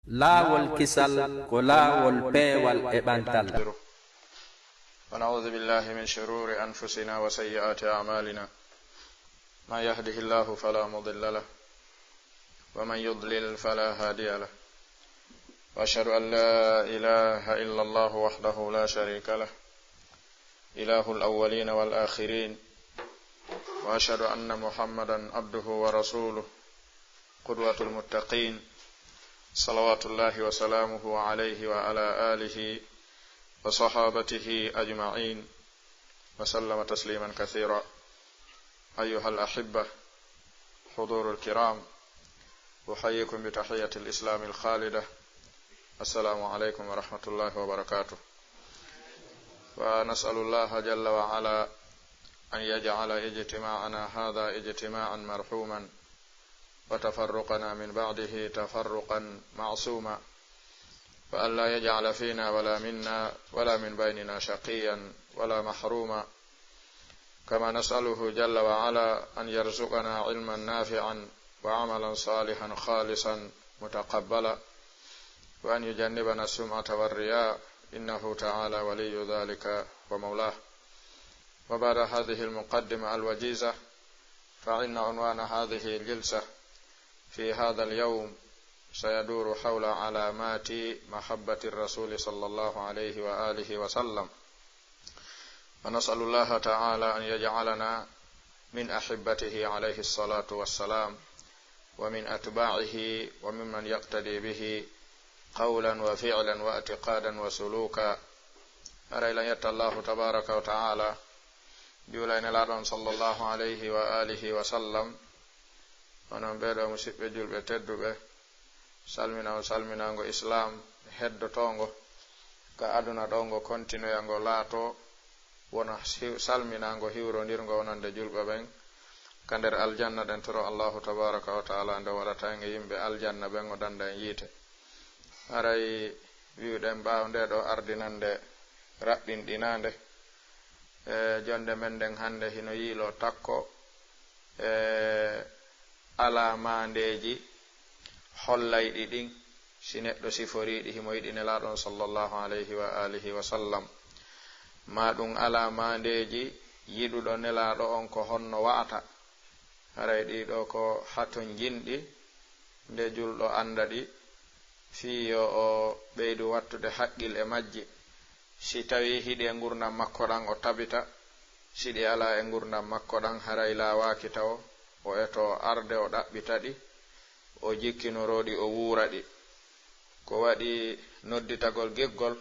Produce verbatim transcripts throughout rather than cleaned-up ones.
Laawol kisal ko laawol peewal e ɓantal. ونعوذ بالله من شرور أنفسنا وسيئات أعمالنا. من يهده الله فلا مضل له، ومن يضلل فلا هادي له. وأشهد أن لا إله إلا الله وحده لا شريك له، إله الأولين والآخرين. وأشهد أن محمدا عبده ورسوله، قدوة المتقين، صلوات الله وسلامه عليه وعلى آله وصحابته أجمعين، وسلم تسليما كثيرا. أيها الأحبة، حضور الكرام، أحييكم بتحية الإسلام الخالدة. السلام عليكم ورحمة الله وبركاته. ونسأل الله جل وعلا أن يجعل اجتماعنا هذا اجتماعا مرحوما، وتفرقنا من بعده تفرقا معصوما، وأن لا يجعل فينا ولا منا ولا من بيننا شقيا ولا محروما. كما نسأله جل وعلا أن يرزقنا علما نافعا وعملا صالحا خالصا متقبلا، وأن يجنبنا السمعة والرياء، إنه تعالى ولي ذلك ومولاه. وبعد هذه المقدمة الوجيزة، فإن عنوان هذه الجلسة في هذا اليوم سيدور حول علامات محبة الرسول صلى الله عليه وآله وسلم. ونسأل الله تعالى أن يجعلنا من أحبته عليه الصلاة والسلام، ومن أتباعه، وممن يقتدي به قولا وفعلا واعتقادا وسلوكا. Haray lan yetta Allahu tabaraka wa ta'ala, juula e Nelaaɗo on sallallahu alayhi wa alihi wa sallam. Onon ɓee ɗoo musiɓɓe julɓe tedduɓe, salmina on salminaango Islaam heddotoongo ka aduna ɗoo, ngo kontinoya ngo laatoo wona hiw-, salminaango hiwrondirngo wonande julɓe ɓen ka nder aljanna ɗen. Toro Allahu tabaraka wa ta'ala nde waɗata en e yimɓe aljanna ɓen, o danda en yiite. Haray wi'uɗen ɓaawo ndee ɗoo ardinannde raɓɓinɗinaande, e, jonnde men nden hannde hino yiiloo takko e alaa maandeeji hollayɗi ɗin, si neɗɗo siforii ɗi himo yiɗi Nelaaɗo on sallallahu alayhi wa alihi wa sallam, maa ɗun alaa maandeeji yiɗuɗo Nelaaɗo on ko honno wa'ata. Haray ɗii ɗoo ko hatonjinɗi, nde julɗo annda ɗi, fii yo o ɓeydu wattude haqqil e majji. Si tawii hiɗi e ngurndan makko ɗan, o tabita. Si ɗi alaa e ngurndan makko ɗan, haray laawaaki tawo o etoo arde o ɗaɓɓita ɗi, o jikkinoroo ɗi, o wuura ɗi. Ko waɗi nodditagol giggol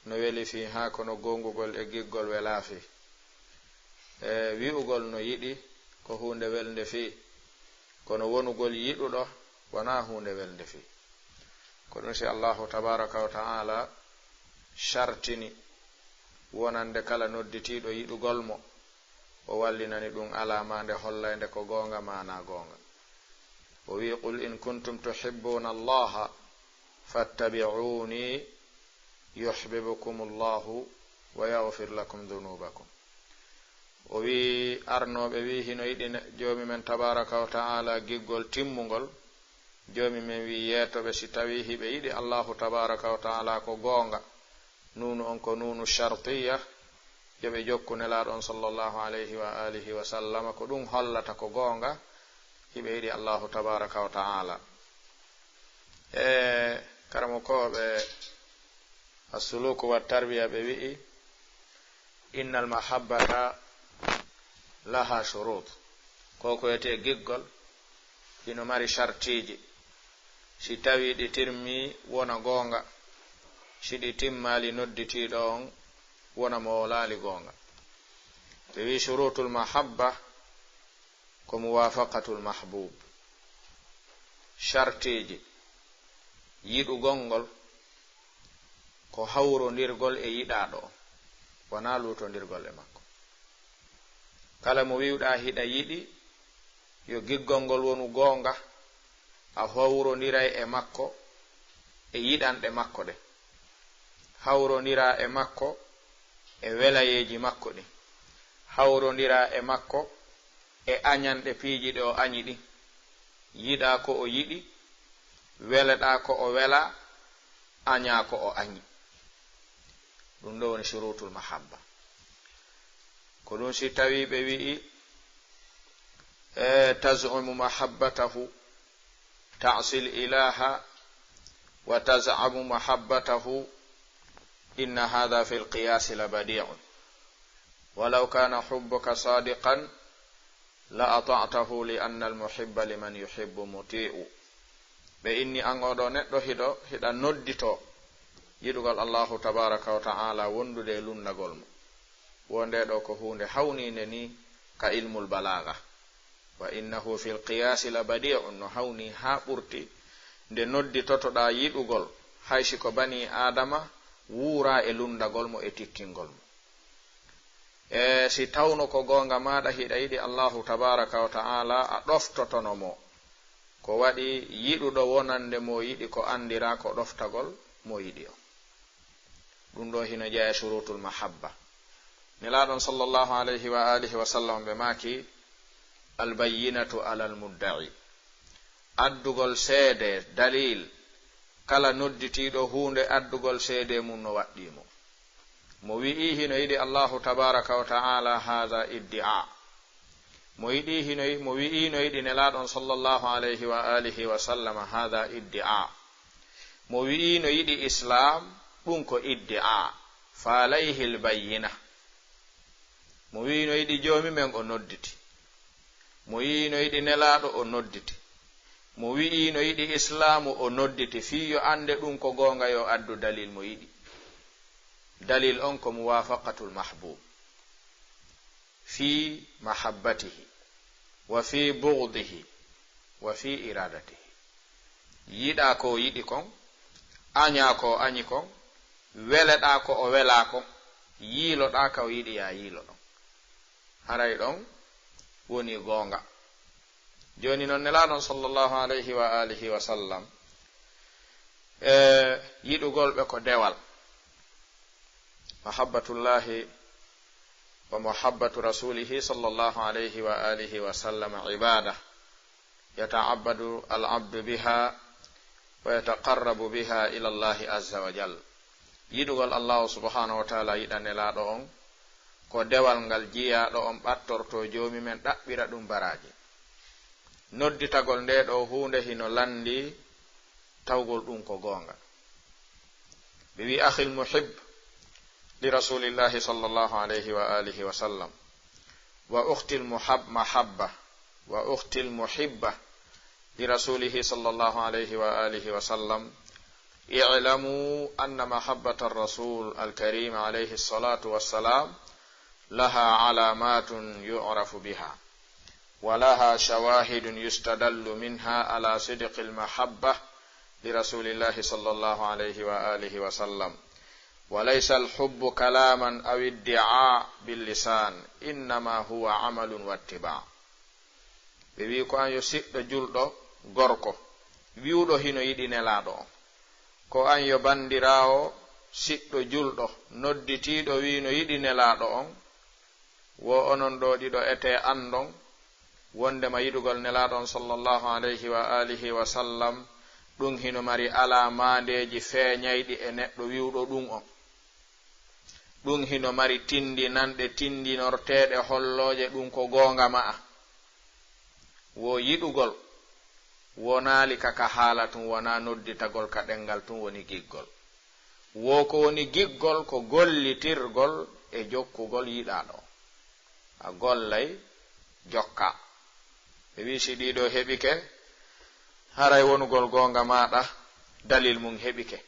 no weli fii haa kono goongugol e giggol welaa fii. E wi'ugol no yiɗi ko huunde welnde fii, kono wonugol yiɗuɗo wonaa huunde welnde fii. Ko ɗun si Allahu tabaraka wa ta'ala shartini wonande kala nodditiiɗo yiɗugol mo, o wallinani ɗun alaa maande hollaynde ko goonga maa naa goonga. O wi'i, "Qul in kuntum tuhibbuna Allaha fattabi'uni yuhbibkumu Allahu wa yaghfir lakum dhunubakum." O wi'i, arnooɓe wi'i hino yiɗi ne-, Joomi men tabaraka wa ta'ala giggol timmungol. Joomi men wi'i, yeetoo ɓe si tawii hiɓe yiɗi Allahu tabaraka wa ta'ala ko goonga. Nuunu on ko nuunu shartiyya, yo ɓe jokku Nelaaɗo on sallallahu alayhi wa alihi wa sallama, ko ɗun hollata ko goonga, hiɓe yiɗi Allahu tabaraka wa ta'ala. E karamokooɓe As-Suluku wa Tarbiya ɓe wi'i, "Innal mahabbata laha shurut." Ko ko wiyetee giggol, hino mari shartiiji. Si tawii ɗi timmii, wona goonga. Si ɗi timmaali, nodditiiɗo on wona mo wolaali goonga. Ɓe wi'i, "Shurutul mahabba ko muwafaqatul mahbub." Shartiiji yiɗugol ngol ko hawrondirgol e yiɗaaɗo on, wonaa luutondirgol e makko. Kala mo wi'uɗaa hiɗa yiɗi, yo giggol ngol wonu goonga, a hawrondiray e makko e yiɗanɗe makko ɗen. Hawrondiraa e makko e welayeeji makko ɗin. Hawrondiraa e makko e añanɗe piiji ɗe o añi ɗin. Yiɗaa ko o yiɗi, weleɗaa ko o welaa, añaa ko o añi. Ɗum ɗo woni shurutul mahabba. Ko ɗum si tawii ɓe wi'i, e, tazumu mahabbatahu, ta'sil ilaha, wa tazamu mahabbatahu, inna hadha fil qiyasi la badi'un. Walaw kana hubbuka sadiqan, la ata'tahu li anna al muhibba liman yuhibbu muti'u. Ɓe inni, an oɗo neɗɗo hiɗo, hiɗa noddito yiɗugol Allahu tabaraka wa ta'ala wondude e lundagol mo. Wo nde ɗo ko huunde hawniinde ni ka ilmul balaaga. Wa innahu fil qiyaasi la badi'un, no hawni haa ɓurti, nde nodditotoɗaa yiɗugol, hay si ko banii Aadama, wuuraa e lundagol mo e tikkingol mo. E si tawno ko goonga maaɗa hiɗa yiɗi Allahu tabaraka wa ta'ala, a ɗoftotono mo. Ko waɗi yiɗuɗo wonande mo yiɗi ko andiraa ko ɗoftagol mo yiɗi on. Ɗum ɗo hino jeyaa e shurutul mahabba. Nelaaɗon sallallahu alayhi wa alihi wa sallam ɓe maaki, "Al bayyinatu alal mudda'i." Addugol seede, dalil, kala nodditiiɗo huunde addugol seede mum no waɗɗii mo. Mo wi'i hino yiɗi Allahu tabaraka wa ta'ala, haadha iddi'a. Mo yiɗi hino yi-, mo wi'i no yiɗi Nelaaɗon sallallahu alayhi wa alihi wa sallam, haadha iddi'a. Mo wi'i no yiɗi Islaam, ɗum ko iddi'a. Fa alayhi al bayyina. Mo wi'i no yiɗi Joomi men, o nodditi. Mo wi'i no yiɗi Nelaaɗo, o nodditi. Mo wi'i no yiɗi Islaamu, o nodditi. Fii yo annde ɗum ko goonga, yo addu dalil mo yiɗi. Dalil on ko muwaafaqatul mahbub fii mahabbatihi, wa fii bughdihi, wa fii iradatihi. Yiɗaa ko o yiɗi kon, añaa ko o añi kon, weleɗaa ko o welaa kon, yiiloɗaa ka o yiɗi yaa yiilo ɗon. Haray ɗon woni goonga. Jooni non, Nelaaɗo on sallallahu alayhi wa alihi wa sallam, e yiɗugol ɓe ko dewal. Mahabbatullahi wa mahabbatu rasulihi sallallahu alayhi wa alihi wa sallam ibada. Yata'abbadu al-abdu biha wa yataqarrabu biha ila Allahi azza wa jal. Yiɗugol Allahu subhanahu wa ta'ala, yiɗa Nelaaɗo on, ko dewal ngal jiyaaɗo on ɓattorto Joomi men, ɗaɓɓira ɗum baraaji. Nodditagol nde ɗo huunde hino lanndi tawgol ɗum ko goonga. Ɓe wi, "Akhil muhib li rasulillahi sallallahu alayhi wa alihi wa sallam, wa ukhtil muhab-, mahabba, wa ukhtil muhibba li rasulihi sallallahu alayhi wa alihi wa sallam, i'lamu anna mahabbata ar-rasul al-karim alayhi salatu wassalam laha alamatun yu'rafu biha, wa laha shawahidun yustadallu minha ala sidqil mahabba li rasulillahi sallallahu alayhi wa alihi wa sallam. Wa laysa al-hubbu kalaman aw iddi'a bil lisan, innama huwa amalun wattiba." Ɓe wi, ko an yo siɗɗo julɗo gorko wi'uɗo hino yiɗi Nelaaɗo on, ko an yo bandiraawo siɗɗo julɗo nodditiiɗo wi no yiɗi Nelaaɗo on, wo onon ɗo ɗiɗo ete andon wondema yiɗugol Nelaaɗo on sallallahu alayhi wa alihi wa sallam, ɗum hino mari alamaandeeji feeñayɗi e neɗɗo wi'uɗo ɗum on. Ɗum hino mari tindinanɗe tindinorteeɗe hollooje ɗum ko goonga ma'a. Wo yiɗugol wonaali ka ka haala tun, wonaa nodditagol ka ɗenngal tun woni giggol. Wo ko woni giggol ko gollitirgol e jokkugol yiɗaaɗo. A gollay, jokka. Ɓe wi, si ɗiɗo heɓike, haray wonugol goonga maaɗa, dalil mum heɓike.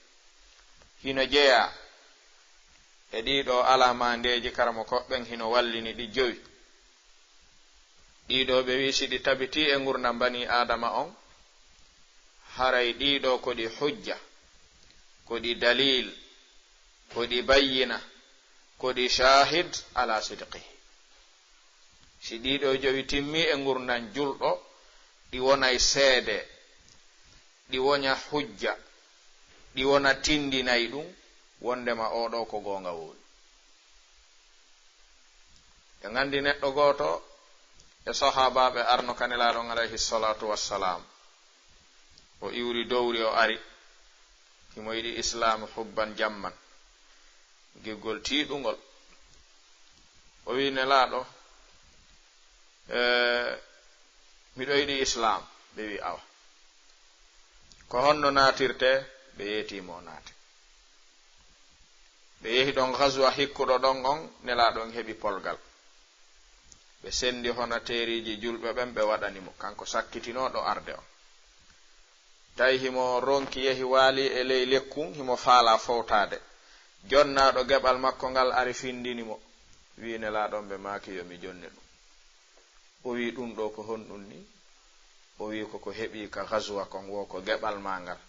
Hino jeyaa e ɗiɗo alamaandeeji, karamoko ɓen hino wallini ɗi jowi. Ɗiɗo ɓe wi, si ɗi tabitii e ngurndan banii Aadama on, haray ɗiɗo ko ɗi hujja, ko ɗi dalil, ko ɗi bayyina, ko ɗi shahid ala sidqihi. Si ɗiɗo jowi timmi e ngurndan julɗo, ɗi wonay seede, ɗi woña hujja, ɗi wona tindinay ɗum wondema oɗo ko goonga woowi. En anndi neɗɗo gooto e sahaabaaɓe arno ka Nelaaɗo on alayhi salatu wassalam. O iwri dowri, o ari. Himo yiɗi Islaam hubban jamman, giggol tiiɗungol. O wi Nelaaɗo, "Eh, miɗo yiɗi Islaam." Ɓe wi, "Awa, ko honno naatirte?" Ɓe yeeti mo o naati. Ɓe yehi ɗon gazwa hikkuɗo ɗon on, Nelaaɗo on heɓi polgal. Ɓe sendi honateeriiji julɓe ɓen, ɓe waɗani mo, kanko sakkitinooɗo arde on. Tawi himo ronki, yehi waali e ley lekkun, himo faalaa fowtaade. Jonnaaɗo geɓal makko ngal ari findini mo, wi'i, "Nelaaɗo on," ɓe maaki, "Yo mi jonni ɗum." O wi'i, "Ɗum ɗoo ko honɗum ni?" O wi'i, "Ko ko heɓi ka gazwa kon, wo ko geɓal maa ngal."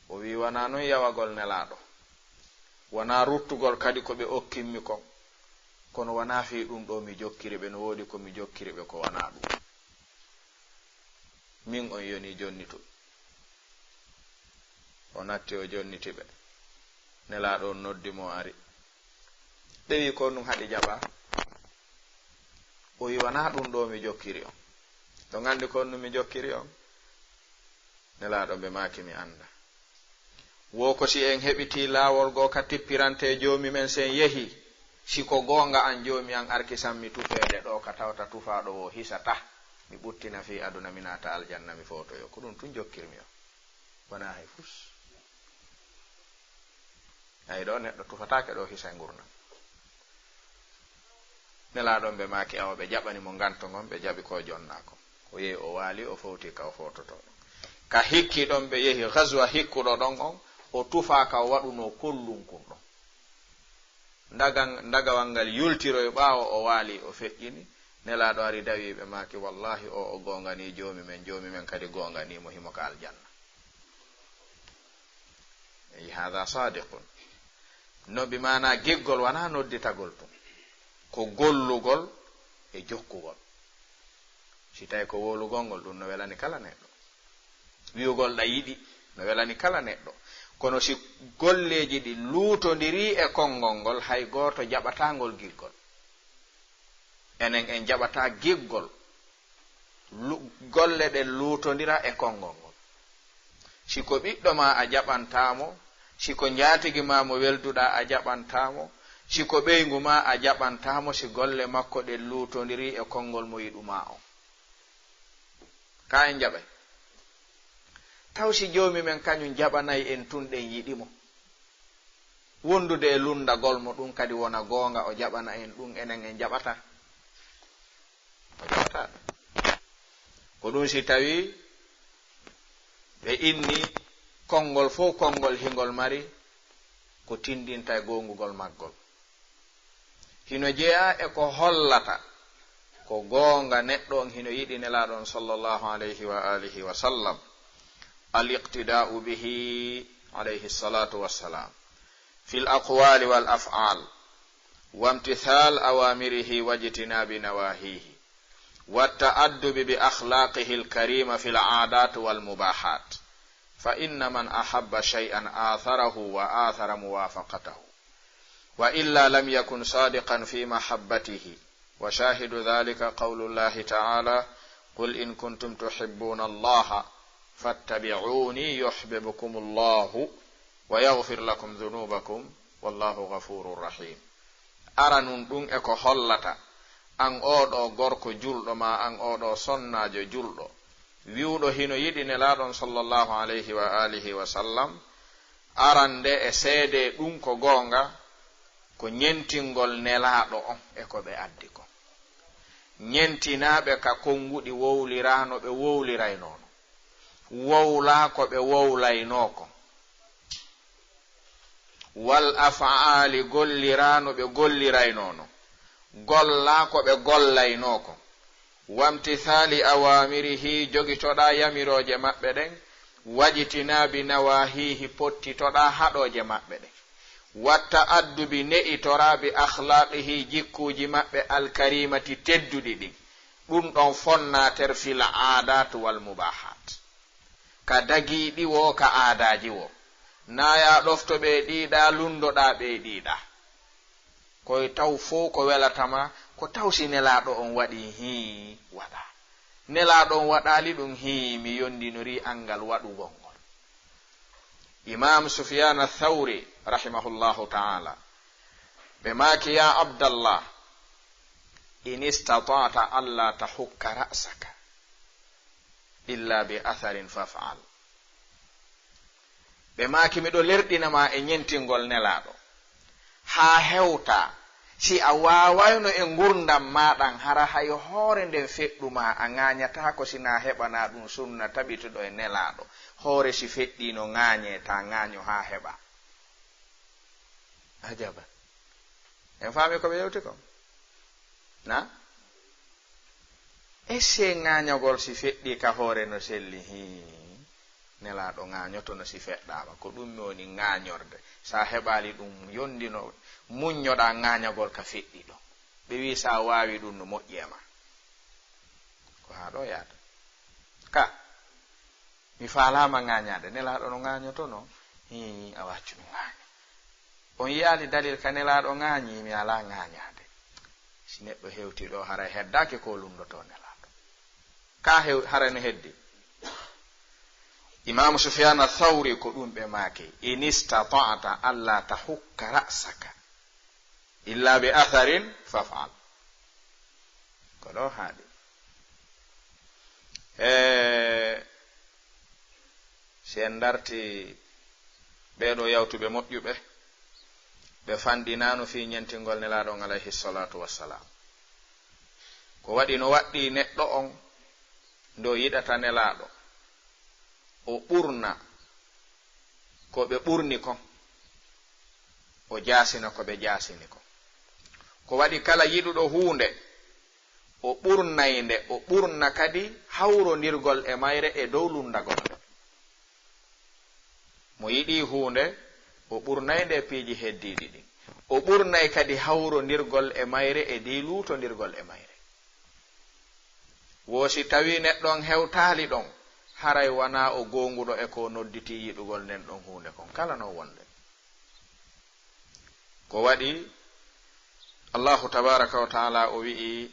O wi'i, "Wanaa non yawagol Nelaaɗo, wanaa ruttugol kadi ko ɓe okkinmi kon, kono wanaa fii ɗum ɗoo mi jokkiri ɓe, no woodi ko mi jokkiri ɓe ko wanaa ɗum. Min on yoni jonnitu." O natti, o jonniti ɓe. Nelaaɗo on noddi mo, o ari. Ɓe wi, "Ko honɗum haɗi jaɓaa?" O wi, "Wanaa ɗum ɗoo mi jokkiri on. Ɗon anndi ko honɗum mi jokkiri on?" Nelaaɗo, ɓe maaki, "Mi annda." Wo ko si en heɓitii laawol goo ka tippirante Joomi men, si en yehi, si ko goonga an Joomi an arkisan mi tufeede ɗoo ka tawata tufaaɗo wo hisatah, mi ɓuttina fii aduna, mi naata aljanna, mi fowtoyo. Ko ɗum tun jokkirmi on. Wanaa hay fus. Ay, ɗoo neɗɗo tufataake ɗoo hisa e ngurndan. Nelaaɗo on, ɓe maaki, awa, ɓe jaɓani mo nganto ngon, ɓe jaɓi ko o jonnaa kon. O yehi, o waali, o fowti ka o fowtotoo. Ka hikki ɗon, ɓe yehi gazwa hikkuɗo ɗon on, o tufaa ka o waɗunoo kollun kun ɗon. Ndaga-, ndagawal ngal yultiroy ɓaawo, o waali, o feƴƴini. Nelaaɗo ari dawi, ɓe maaki, "Wallaahi, o, o goonganii Joomi men, Joomi men kadi goonganii mo, himo ka aljanna." Eyi, haadaa saadiqun. No bi maanaa giggol wanaa nodditagol tun. Ko gollugol e jokkugol. Si tawi ko wowlugol ngol, ɗum no welani kala neɗɗo. Wi'ugol ɗa yiɗi no welani kala neɗɗo. Kono si golleeji ɗi luutondirii e konngol ngol, hay gooto jaɓataa ngol giggol. Enen en jaɓataa giggol. Lu-, golle ɗen luutondira e konngol ngol. Si ko ɓiɗɗo maa, a jaɓantaa mo. Si ko njaatigi maa mo welduɗaa, a jaɓantaa mo. Si ko ɓeyngu maa, a jaɓantaa mo, si golle makko ɗen luutondirii e konngol mo yiɗumaa on. Ka en jaɓay? Taw si Joomi men kañum jaɓanay en tun ɗen yiɗi mo? Wondude e lunndagol mo, ɗum kadi wona goonga, o jaɓana en ɗum, enen en jaɓataa? O jaɓataa. Ko ɗum si tawii ɓe inni konngol fof, konngol hingol mari ko tindinta e goongugol maggol. Hino jeyaa e ko hollata ko goonga neɗɗo on hino yiɗi Nelaaɗo on sallallahu alayhi wa alihi wa sallam. Al-iqtidaa'u bihi alayhi salatu wassalam fil aqwali wal af'al, wa imtithal awamirihi wa ijtinabi nawahihi, wa ta'addubi bi akhlaqihi al-karima fil aadati wal mubahat. Fa inna man ahabba shay'an atharahu wa athara muwafaqatahu. Wa illa lam yakun sadiqan fi mahabbatihi. Wa shahidu dhalika qawlullahi ta'ala, "Qul in kuntum tuhibbuna Allaha fattabi'uni yuhbibkumullahu wa yaghfir lakum dhunubakum wallahu ghafurur rahim." Aranun ɗum e ko hollata, an oo ɗoo gorko julɗo, maa an oo ɗoo sonnaajo julɗo, wi'uɗo hino yiɗi Nelaaɗo on sallallahu alayhi wa alihi wa sallam, arande e seede ɗum ko goonga, ko ñentingol Nelaaɗo on e ko ɓe addi kon. Ñentinaaɓe ka konnguɗi wowliraa no ɓe wowliraynoo non, wowlaa ko ɓe wowlaynoo kon. Wal af'aali, golliraa no ɓe golliraynoo non, gollaa ko ɓe gollaynoo kon. Wamtithaali awaamirihi, jogitoɗaa yamirooje maɓɓe ɗen, wajtinaabi nawaahihi, pottitoɗaa haɗooje maɓɓe ɗen. Wa ta'addubi, ne'itoraa bi akhlaaqihi, jikkuuji maɓɓe alkariimati, tedduɗi ɗin. Ɗum ɗon fonnaater fil aadaat wal mubaahaat. Ka dagiiɗi woo, ka aadaaji woo. Naa yaa ɗofto ɓe ɗiiɗaa, lunndoɗaa ɓe ɗiiɗaa. Koy taw fow ko welata ma, ko taw si Nelaaɗo on waɗii hii, waɗaa. Nelaaɗo on waɗaali ɗum, hii, mi yondinorii anngal waɗugol ngol. Imaam Sufyaan Ath-Thawri, rahimahullahu ta'ala, ɓe maaki, "Ya Abdallah, in istata'ta alla tahukka ra'saka illa bi atharin faf'al." Ɓe maaki, "Miɗo lerɗina ma e ñentingol Nelaaɗo, haa hewta si a waawayno e ngurndan maa ɗan, hara hay hoore nden feɗɗu ma, a ŋaañataako si na heɓanaa ɗum sunna tabituɗo e Nelaaɗo. Hoore si feɗɗii no ŋaañee, ta ŋaaño haa heɓa." Ajaba. En faami ko ɓe yewti kon? Na? Ese ŋaañagol si feɗɗii ka hoore no selli? Hii. Nelaaɗo ŋaañotono si feɗɗaama. Ko ɗum mi woni ŋaañorde. Sa heɓaali ɗum yondino, muññoɗaa ŋaañagol ka feɗɗii ɗon. Ɓe wi'i sa waawi ɗum no moƴƴi e ma. Ko haa ɗo yaata. Ka, mi faalaama ŋaañaade. Nelaaɗo no ŋaañotono? Hii, a waccu mi ŋaaño. On yi'aali dalil ka Nelaaɗo ŋaañi, mi alaa ŋaañaade. Si neɗɗo hewtii ɗo, haray heddaaki ko lunndotoo Nelaaɗo. Ka hew-, haray no heddi. Imaamu Sufyaan Ath-Thawri ko ɗum ɓe maaki, "In istata'ta alla tahukka ra'saka illa bi atharin faf'al." Ko ɗo haaɗi. E, si en darti ɓee ɗoo yawtuɓe moƴƴuɓe, ɓe fanɗinaano fii ñentingol Nelaaɗo on, alayhi salaatu wassalaam. Ko waɗi no waɗɗii neɗɗo on, nde o yiɗata Nelaaɗo, o ɓurna ko ɓe ɓurni kon, o jaasina ko ɓe jaasini kon. Ko waɗi kala yiɗuɗo huunde, o ɓurnay nde, o ɓurna kadi hawrondirgol e mayre e dow lunndagol nde. Mo yiɗii huunde, o ɓurnay nde piiji heddiiɗi ɗin. O ɓurnay kadi hawrondirgol e mayre e dii luutondirgol e mayre. Wo si tawii neɗɗo on hewtaali ɗon, haray wanaa o goonguɗo e ko o nodditii yiɗugol nden ɗon huunde kon kala no wonde. Ko waɗi Allahu tabaaraka wa ta'ala o wi'i,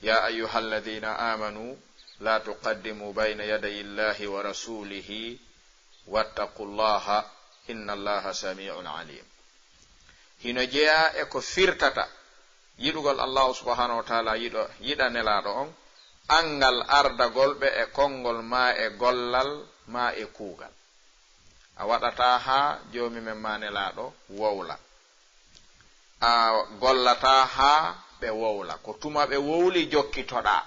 "Ya ayyuhalladhina amanu la tuqaddimu bayna yadayi Allahi wa rasulihi wattaqullaha innallaha sami'un alim." Hino jeyaa e ko firtata yiɗugol Allahu subhanahu wa ta'ala, yiɗo, yiɗa Nelaaɗo on, anngal ardagol ɓe e konngol maa e gollal maa e kuugal. A waɗataa haa Joomi men maa Nelaaɗo wowla. A gollataa haa ɓe wowla. Ko tuma ɓe wowli jokkitoɗaa,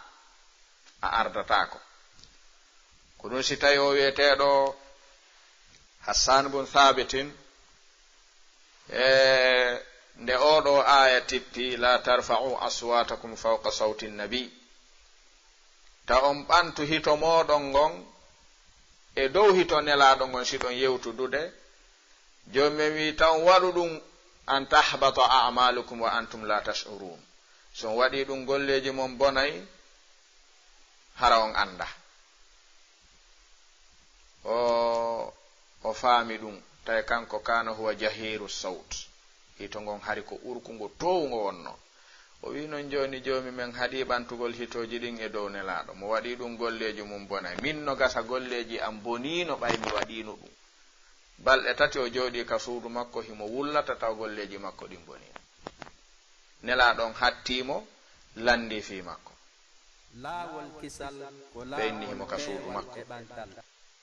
a ardataako. Ko ɗum si tawi o wi'eteeɗo Hassan bun Thabitin, e nde oo ɗoo aaya tippii, "La tarfa'u aswatakum fawqa sawti nabi." Ta on ɓantu hito mooɗon ngon e dow hito Nelaaɗo ngon, si ɗon yewtudude. Joomi men wi'i, ta on waɗu ɗum, "an tahbata a'malukum wa antum la tash'urun." Si on waɗii ɗum, golleeji mon bonay, hara on anndaa. O, o faami ɗum, tawi kanko, kana huwa jahiru sawt. Hito ngon hari ko ɓurkungo toowungo wonno. O wi'i non, jooni Joomi men haɗii ɓantugol hitooji ɗin e dow Nelaaɗo. Mo waɗii ɗum, golleeji mum bonay. Min no gasa golleeji am boniino, ɓay mi waɗiino ɗum. Balɗe tati o jooɗii ka suudu makko, himo wullata, taw golleeji makko ɗin boniino. Nelaaɗo on hattii mo, lanndii fii makko. Laawol kisal ko ɓe inni himo ka suudu makko.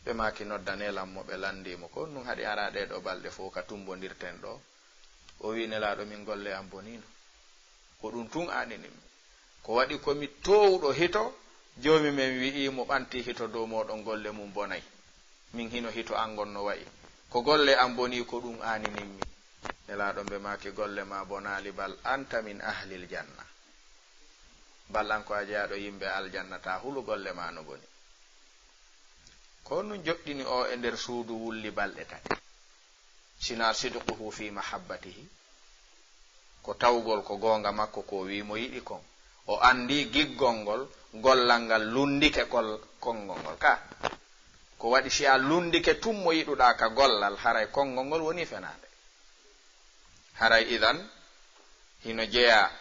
Ɓe maaki, "Noddanee lan mo," ɓe lanndii mo. Ko ɗum haɗi araa ɗee ɗoo balɗe fow ka tumbondirten ɗoo? O wi'i, "Nelaaɗo, min golle am boniino. Ko ɗum tun aanini mi. Ko waɗi ko mi toowuɗo hito, Joomi men wi'i mo ɓantii hito dow mooɗon, golle mum bonay. Min hino hito an ngon no wa'i. Ko golle am bonii, ko ɗum aaninin mi." Nelaaɗo ɓe maaki, "Golle maa bonaali, bal anta min ahlil janna. Bal an ko a jeyaaɗo yimɓe aljanna, ta hulu golle maa no boni." Ko ɗum joɗɗini o e nder suudu wulli balɗe tati. Sina sidquhu fi mahabbatihi, ko tawgol ko goonga makko ko o wi'i mo yiɗi kon. O anndi giggol ngol, gollal ngal lunndike kol-, konngol ngol. Ka, ko waɗi si a lunndike tun mo yiɗuɗaa ka gollal, haray konngol ngol woni fenaande. Haray idan, hino jeyaa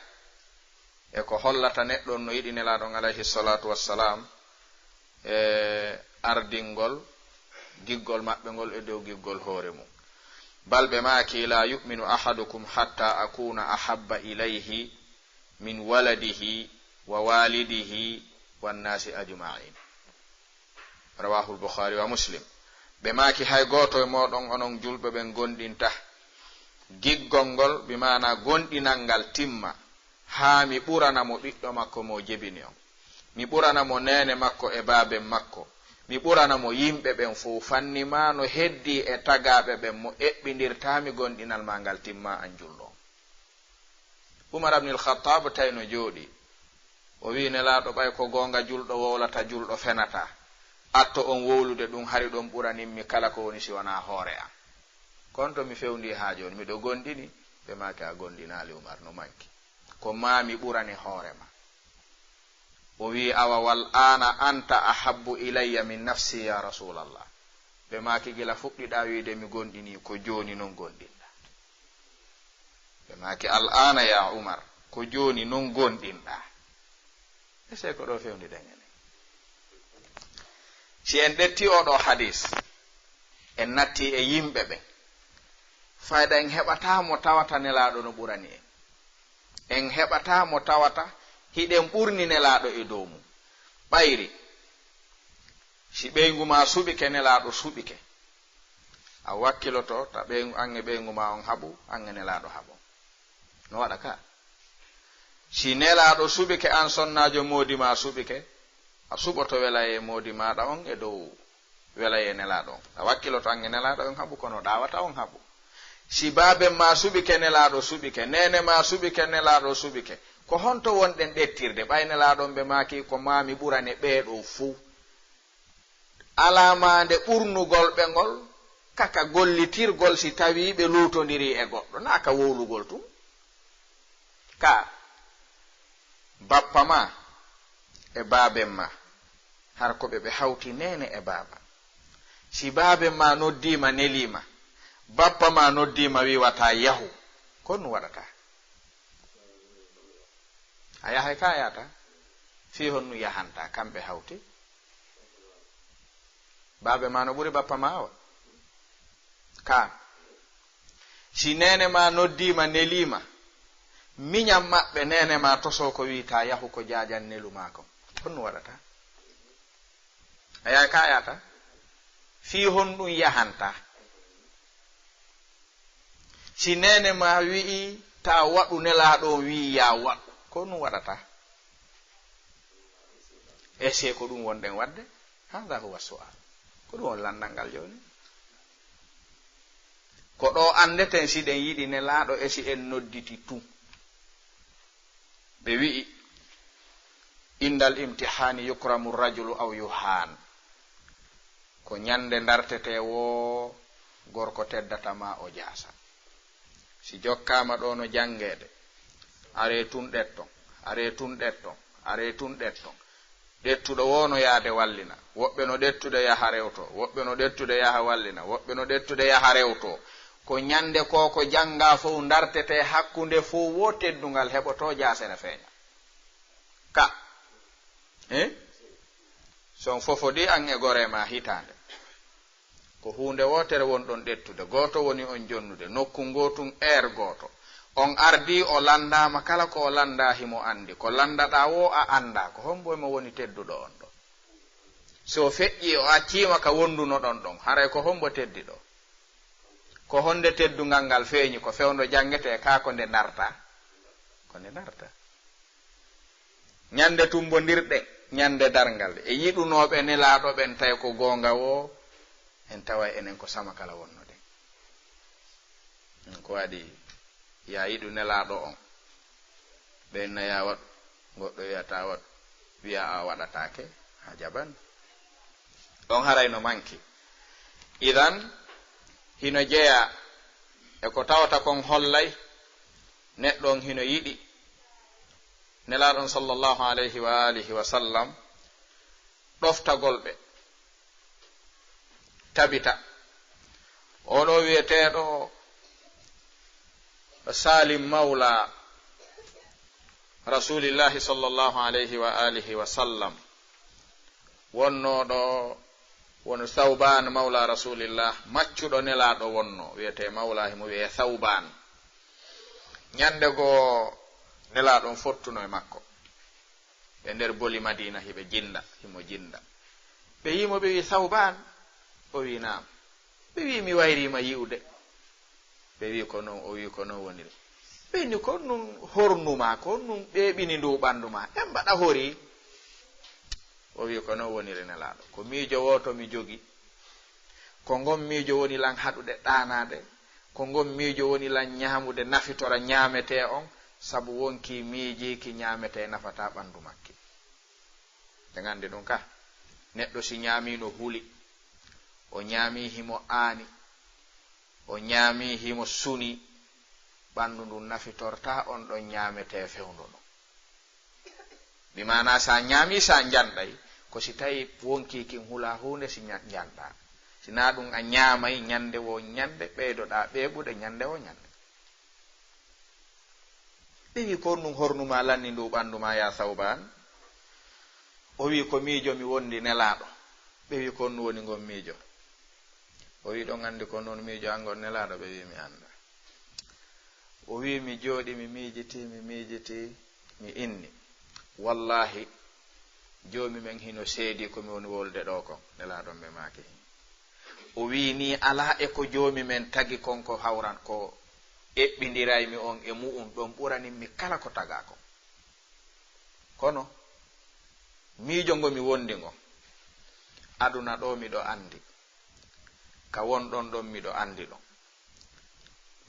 e ko hollata neɗɗo on no yiɗi Nelaaɗo on alayhi salatu wassalam, e ardingol giggol maɓɓe ngol e dow giggol hoore mum. Bal ɓe maaki, "La yu'minu ahadukum hatta akuna ahabba ilayhi min waladihi wa walidihi wannaasi ajma'in." Rawahul Bukhari wa Muslim. Ɓe maaki, "Hay gooto e mooɗon onon julɓe ɓen gonɗinta giggol ngol, bi maana gonɗinal ngal timma, haa mi ɓurana mo ɓiɗɗo makko mo jebini on. Mi ɓurana mo neene makko e baaben makko. Mi ɓurana mo yimɓe ɓen fow, fanni maa no heddii e tagaaɓe ɓen mo eɓɓindirtaa mi gonɗinal maa ngal timma an julɗo on." Umar ibn al-Khattab tawi no jooɗii. O wi'i Nelaaɗo, "Ɓay ko goonga julɗo wowlata, julɗo fenata. Atto on wowlude ɗum, hari ɗon ɓuranimmi kala ko woni si wanaa hoore am. Kon to mi fewndii haa jooni, miɗo gonɗini?" Ɓe maaki, "A gonɗinaali, Umar, no manki. Ko maa mi ɓurane hoore ma." O wi'i, "Awa wal aana anta ahabbu ilayya min nafsi, ya Rasulallah." Ɓe maaki, "Gila fuɗɗiɗaa wi'ude mi gonɗinii, ko jooni non gonɗinɗaa." Ɓe maaki, "Al aana ya Umar, ko jooni non gonɗinɗaa." Ese ko ɗo fewndiden enen. Si en ƴetti oo ɗoo hadis, en natti e yimɓe ɓen. Fayda en heɓataa mo tawata Nelaaɗo no ɓurani en. En heɓataa mo tawata hiɗen ɓurni Nelaaɗo e dow mum. Ɓayri, si ɓeyngu maa suɓike, Nelaaɗo suɓike, a wakkiloto ta ɓeyngu, an e ɓeyngu maa on haɓu, an e Nelaaɗo haɓon. No waɗa ka? Si Nelaaɗo suɓike, an sonnaajo moodi maa suɓike, a suɓoto welayee moodi maaɗa on e dow welayee Nelaaɗo on. A wakkiloto an e Nelaaɗo on haɓu, kono ɗaawata on haɓu. Si baaben maa suɓike, Nelaaɗo suɓike, neene maa suɓike, Nelaaɗo suɓike, ko honto wonɗen ɗettirde? Ɓay Nelaaɗo on ɓe maaki, "Ko maa mi ɓurane ɓee ɗoo fow." Alaa maande ɓurnugol ɓe ngol, ka ka gollitirgol si tawii ɓe luutondirii e goɗɗo, naa ka wowlugol tun. Ka bappa maa e baaben maa, har ko ɓe, ɓe hawti neene e baaba. Si baaben maa noddii ma, nelii ma, bappa maa noddii ma, wii wata yahu, ko honɗun waɗataa? A yahay ka a yahata? Fii honɗun yahantaa? Kamɓe hawti. Baabe maa no ɓuri bappa maa o? Ka. Si neene maa noddii ma, nelii ma, miñan maɓɓe, neene maa tosoo ko wii taa yahu ko jaajan nelu maa kon. Honɗun waɗataa? A yahay ka a yahata? Fii honɗun yahantaa? Si neene maa wi'i taa waɗu, Nelaaɗo on wi'i yaa waɗu, ko honɗun waɗataa? Ese ko ɗun wonɗen waɗde? Haada huwa su'al. Ko ɗun woni lanndal ngal jooni. Ko ɗoo anndeten si ɗen yiɗi Nelaaɗo e si en nodditi tun. Ɓe wi'i, "Indal imtihaani yukramu rajulu aw yuhaan." Ko ñannde ndartetee woo gorko teddata maa o jaasa. Si jokkaama ɗoo no janngeede, aree tun ɗetton, aree tun ɗetton, aree tun ɗetton. Ɗettuɗo woo no yaade wallina, woɓɓe no ɗettude yaha rewtoo, woɓɓe no ɗettude yaha wallina, woɓɓe no ɗettude yaha rewtoo. Ko ñannde koo ko janngaa fow ndartetee hakkunde fow woo teddungal heɓotoo jaasere feeña. Ka, eh? Si on fofodii an e goree maa hitaande, ko huunde wootere wonɗon ɗettude, gooto woni on jonnude, nokku ngootun, heure gooto. On ardii, o lanndaama, kala ko o lanndaa himo anndi. Ko lanndaɗaa woo a anndaa, ko hommbo e mo woni tedduɗo on ɗon? Si o feƴƴii, o accii ma ka wondunoɗon ɗon, haray ko hommbo teddi ɗoo? Ko honnde teddungal ngal feeñi, ko fewndo janngetee kaa ko nde ndartaa? Ko nde ndartaa. Ñannde tumbondirɗen, ñannde darngal, e yiɗunooɓe Nelaaɗo ɓen, tawi ko goonga woo, en taway enen ko sama kala wonnoɗen. Ɗun ko waɗi yaa yiɗu Nelaaɗo on, ɓen na yaa waɗu, goɗɗo wi'ataa waɗu, wi'a a waɗataake, a jaɓan. Ɗon haray no manki. Idan, hino jeyaa e ko tawata kon hollay neɗɗo on hino yiɗi Nelaaɗo on sallallahu alayhi wa alihi wa sallam, ɗoftagol ɓe, tabita. Oo ɗoo wi'eteeɗo Salim Mawla Rasulillahi sallallahu alayhi wa alihi wa sallam, Wonnooɗo, wono Sawbaan mawla Rasulillah, maccuɗo Nelaaɗo wonno, wiyetee mawla, himo wiyee Sawbaan. Ñande goo, Nelaaɗo on fottuno e makko. Ɓe nder boli Madiina, hiɓe jinda, himo jinda. Ɓe yii mo, ɓe wii, "Sawbaan?" O wii, "Naam." Ɓe wii, "Mi wayrii ma yi'ude." Ɓe wii, "Ko non?" O wii, "Ko non woniri." Ɓe inni, "Ko nun hornu maa, ko nun ɓeeɓini ndu ɓandu maa. En mbaɗa hori?" O wii, "Ko non woniri, Nelaaɗo. Ko miijo wooto mi jogi. Ko ngon miijo woni lan haɗude ɗaanaade. Ko ngon miijo woni lan ñaamude nafitora ñaametee on, sabu wonkii miijiiki ñaametee nafataa ɓandu makki." En anndi ɗun ka. Neɗɗo si ñaamii no huli, o ñaamii himo aani, o ñaamii himo suni, ɓandu ndun nafitortaa on ɗon ñaametee fewndo non. Bi maanaa, si a ñaamii, si a njanɗay, ko si tawii wonkii kin hulaa huunde si ña-, njanɗaa. Si naa ɗun a ñaamay ñande woo ñande, ɓeydoɗaa ɓeeɓude ñande woo ñande. Ɓe wii, "Ko honɗun hornu maa lanni ndu ɓandu maa, yaa Sawbaan?" O wii, "Ko miijo mi wondi Nelaaɗo." Ɓe wii, "Ko honɗun woni ngon miijo?" O wii, "Ɗon anndi ko non miijo an ngon Nelaaɗo?" Ɓe wii, "Mi anndaa." O wii, "Mi jooɗii, mi miijitii, mi miijitii, mi inni, wallaahi, Joomi men hino seedii ko mi woni wowlude ɗoo kon." Nelaaɗo on ɓe maaki. O wii, "Nii alaa e ko Joomi men tagi kon ko hawran, ko eɓɓindiraymi on e mu'un, ɗon ɓuranimmi kala ko tagaa kon. Kono miijo ngo mi wondi ngon, aduna ɗoo miɗo anndi, ka wonɗon ɗon miɗo anndi ɗon.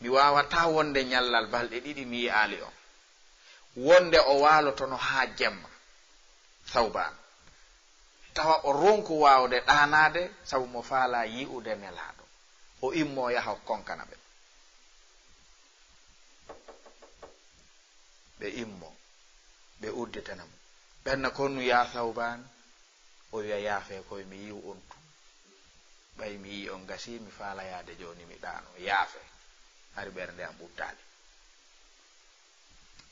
Mi waawataa wonde ñallal balɗe ɗiɗi mi yi'aali on. Wonde o waalotono haa jemma, Sawbaan, tawa o ronku waawde ɗaanaade, sabu mo faalaa yi'ude Nelaaɗo. O immoo yaha o konkana ɓe." Ɓe immoo, ɓe udditana mo. Ɓen na konnu, "Yaa Sawbaan?" O wi'a, "Yaafee koy, mi yi'u on tun. Ɓay mi yi'i on gasii, mi faala yaade jooni mi ɗaano. Yaafee. Hari ɓernde am ɓuttaali."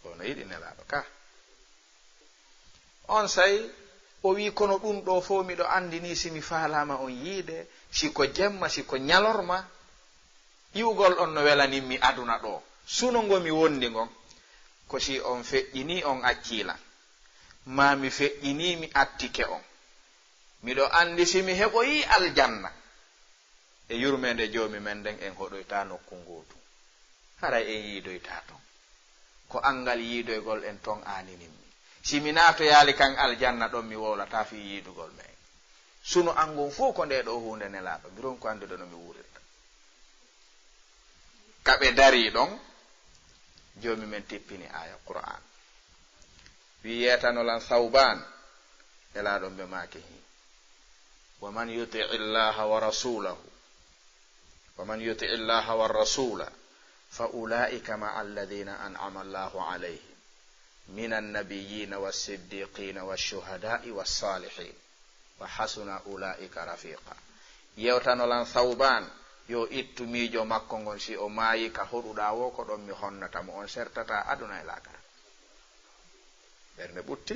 Ono yiɗi Nelaaɗo ka. Onsay o wi'i, "Kono ɗun ɗoo fow miɗo anndi nii, si mi faalaama on yiide, si ko jemma, si ko ñalorma, yi'ugol on no welanimmi aduna ɗoo. Suno ngo mi wondi ngon, ko si on feƴƴinii on accii lan, maa mi feƴƴinii mi attike on. Miɗo anndi si mi heɓoyii aljanna e yurmeende Joomi men nden, en hoɗoytaa nokku ngootu. Haray en yiidoytaa ton. Ko anngal yiidoygol en ton aaninimmi. Si mi naatoyaali kan aljanna ɗon, mi wowlataa fii yiidugol me'en. Suno an ngon fow ko ndee ɗoo huunde Nelaaɗo, mi ronku anndude no mi wuurirta." Ka ɓe darii ɗon, Joomi men tippini aaya Qur'aan. Wi'i, "Yeetano lan Sawbaan." Nelaaɗo on ɓe maaki, "Hi. Wa man yuti'i Llaaha wa rasuulahu, wa man yuti'i Llaaha wa rasuula, fa ulaa'ika ma'a alladhiina an'ama Llaahu alayhim minan nabiyyiina was siddiiqiina wash shuhadaa'i was saalihiin." Wa hasuna ulaa'ika rafiiqa. Yewtano lan Sawbaan, yo ittu miijo makko ngon, si o maayi ka hoɗuɗaa woo, ko ɗon mi honnata mo, on sertataa aduna e laakara. Ɓernde ɓutti.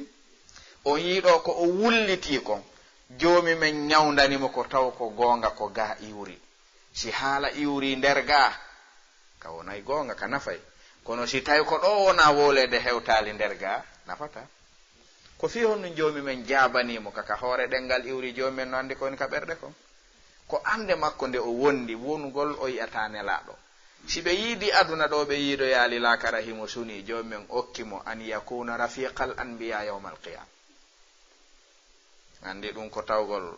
On yi'i ɗoo ko o wullitii kon, Joomi men ñawndani mo ko taw ko goonga ko gaa iwri. Si haala iwri nder gaa, ka wonay goonga, ka nafay. Kono si tawi ko ɗoo wonaa wowleede hewtaali nder gaa, nafataa. Ko fii honɗun Joomi men jaabanii mo ka, ka hoore ɗemngal iwri? Joomi men no anndi ko woni ka ɓerɗe kon. Ko annde makko nde o wondi wonugol o yi'ataa Nelaaɗo. Si ɓe yiidii aduna ɗoo, ɓe yiidoyaali laakara himo sunii, Joomi men okki mo an yakuuna rafiiqal anbiyaa yawmal qiyaama. Anndi ɗun ko tawgol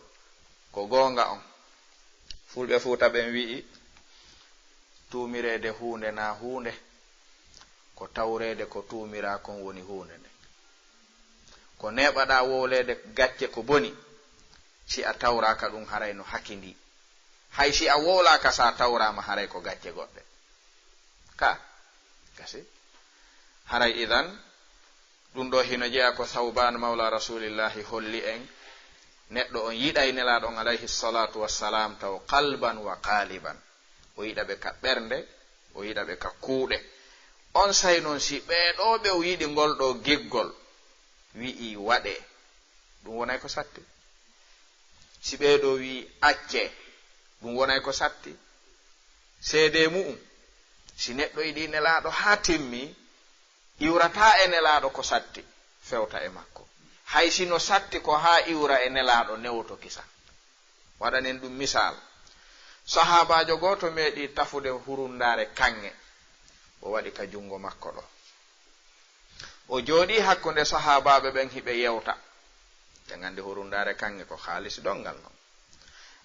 ko goonga on. Fulɓe Fuuta ɓen wi'i, "Tuumireede huunde naa huunde, ko tawreede ko tuumiraa kon woni huunde nden." Ko neeɓaɗaa wowleede gacce ko boni, si a tawraaka ɗun, haray no hakindii. Hay si a wowlaaka, si a tawraama, haray ko gacce goɗɗe. Ka, gasi. Haray idan, ɗun ɗoo hino jeyaa ko Sawbaan mawla Rasuulillaahi holli en, neɗɗo on yiɗay Nelaaɗo on alayhi salaatu wassalaam taw qalban wa qaaliban. O yiɗa ɓe ka ɓernde, o yiɗa ɓe ka kuuɗe. Onsay non, si ɓee ɗoo ɓe o yiɗi ngol ɗoo giggol, wi'i waɗee, ɗun wonay ko satti. Si ɓee ɗoo wi'i, "Accee," ɗum wonay ko satti. Seedee mu'um, si neɗɗo yiɗi Nelaaɗo haa timmi, iwrataa e Nelaaɗo ko satti, fewta e makko. Hay si no satti ko haa iwra e Nelaaɗo, newoto kisa. Waɗanen ɗum misaal. Sahaabaajo gooto meeɗi tafude hurundaare kaŋŋe, o waɗi ka junngo makko ɗo. O jooɗii hakkunde sahaabaaɓe ɓen hiɓe yewta. Ɓe nganndi hurundaare kaŋŋe ko haalis donngal non.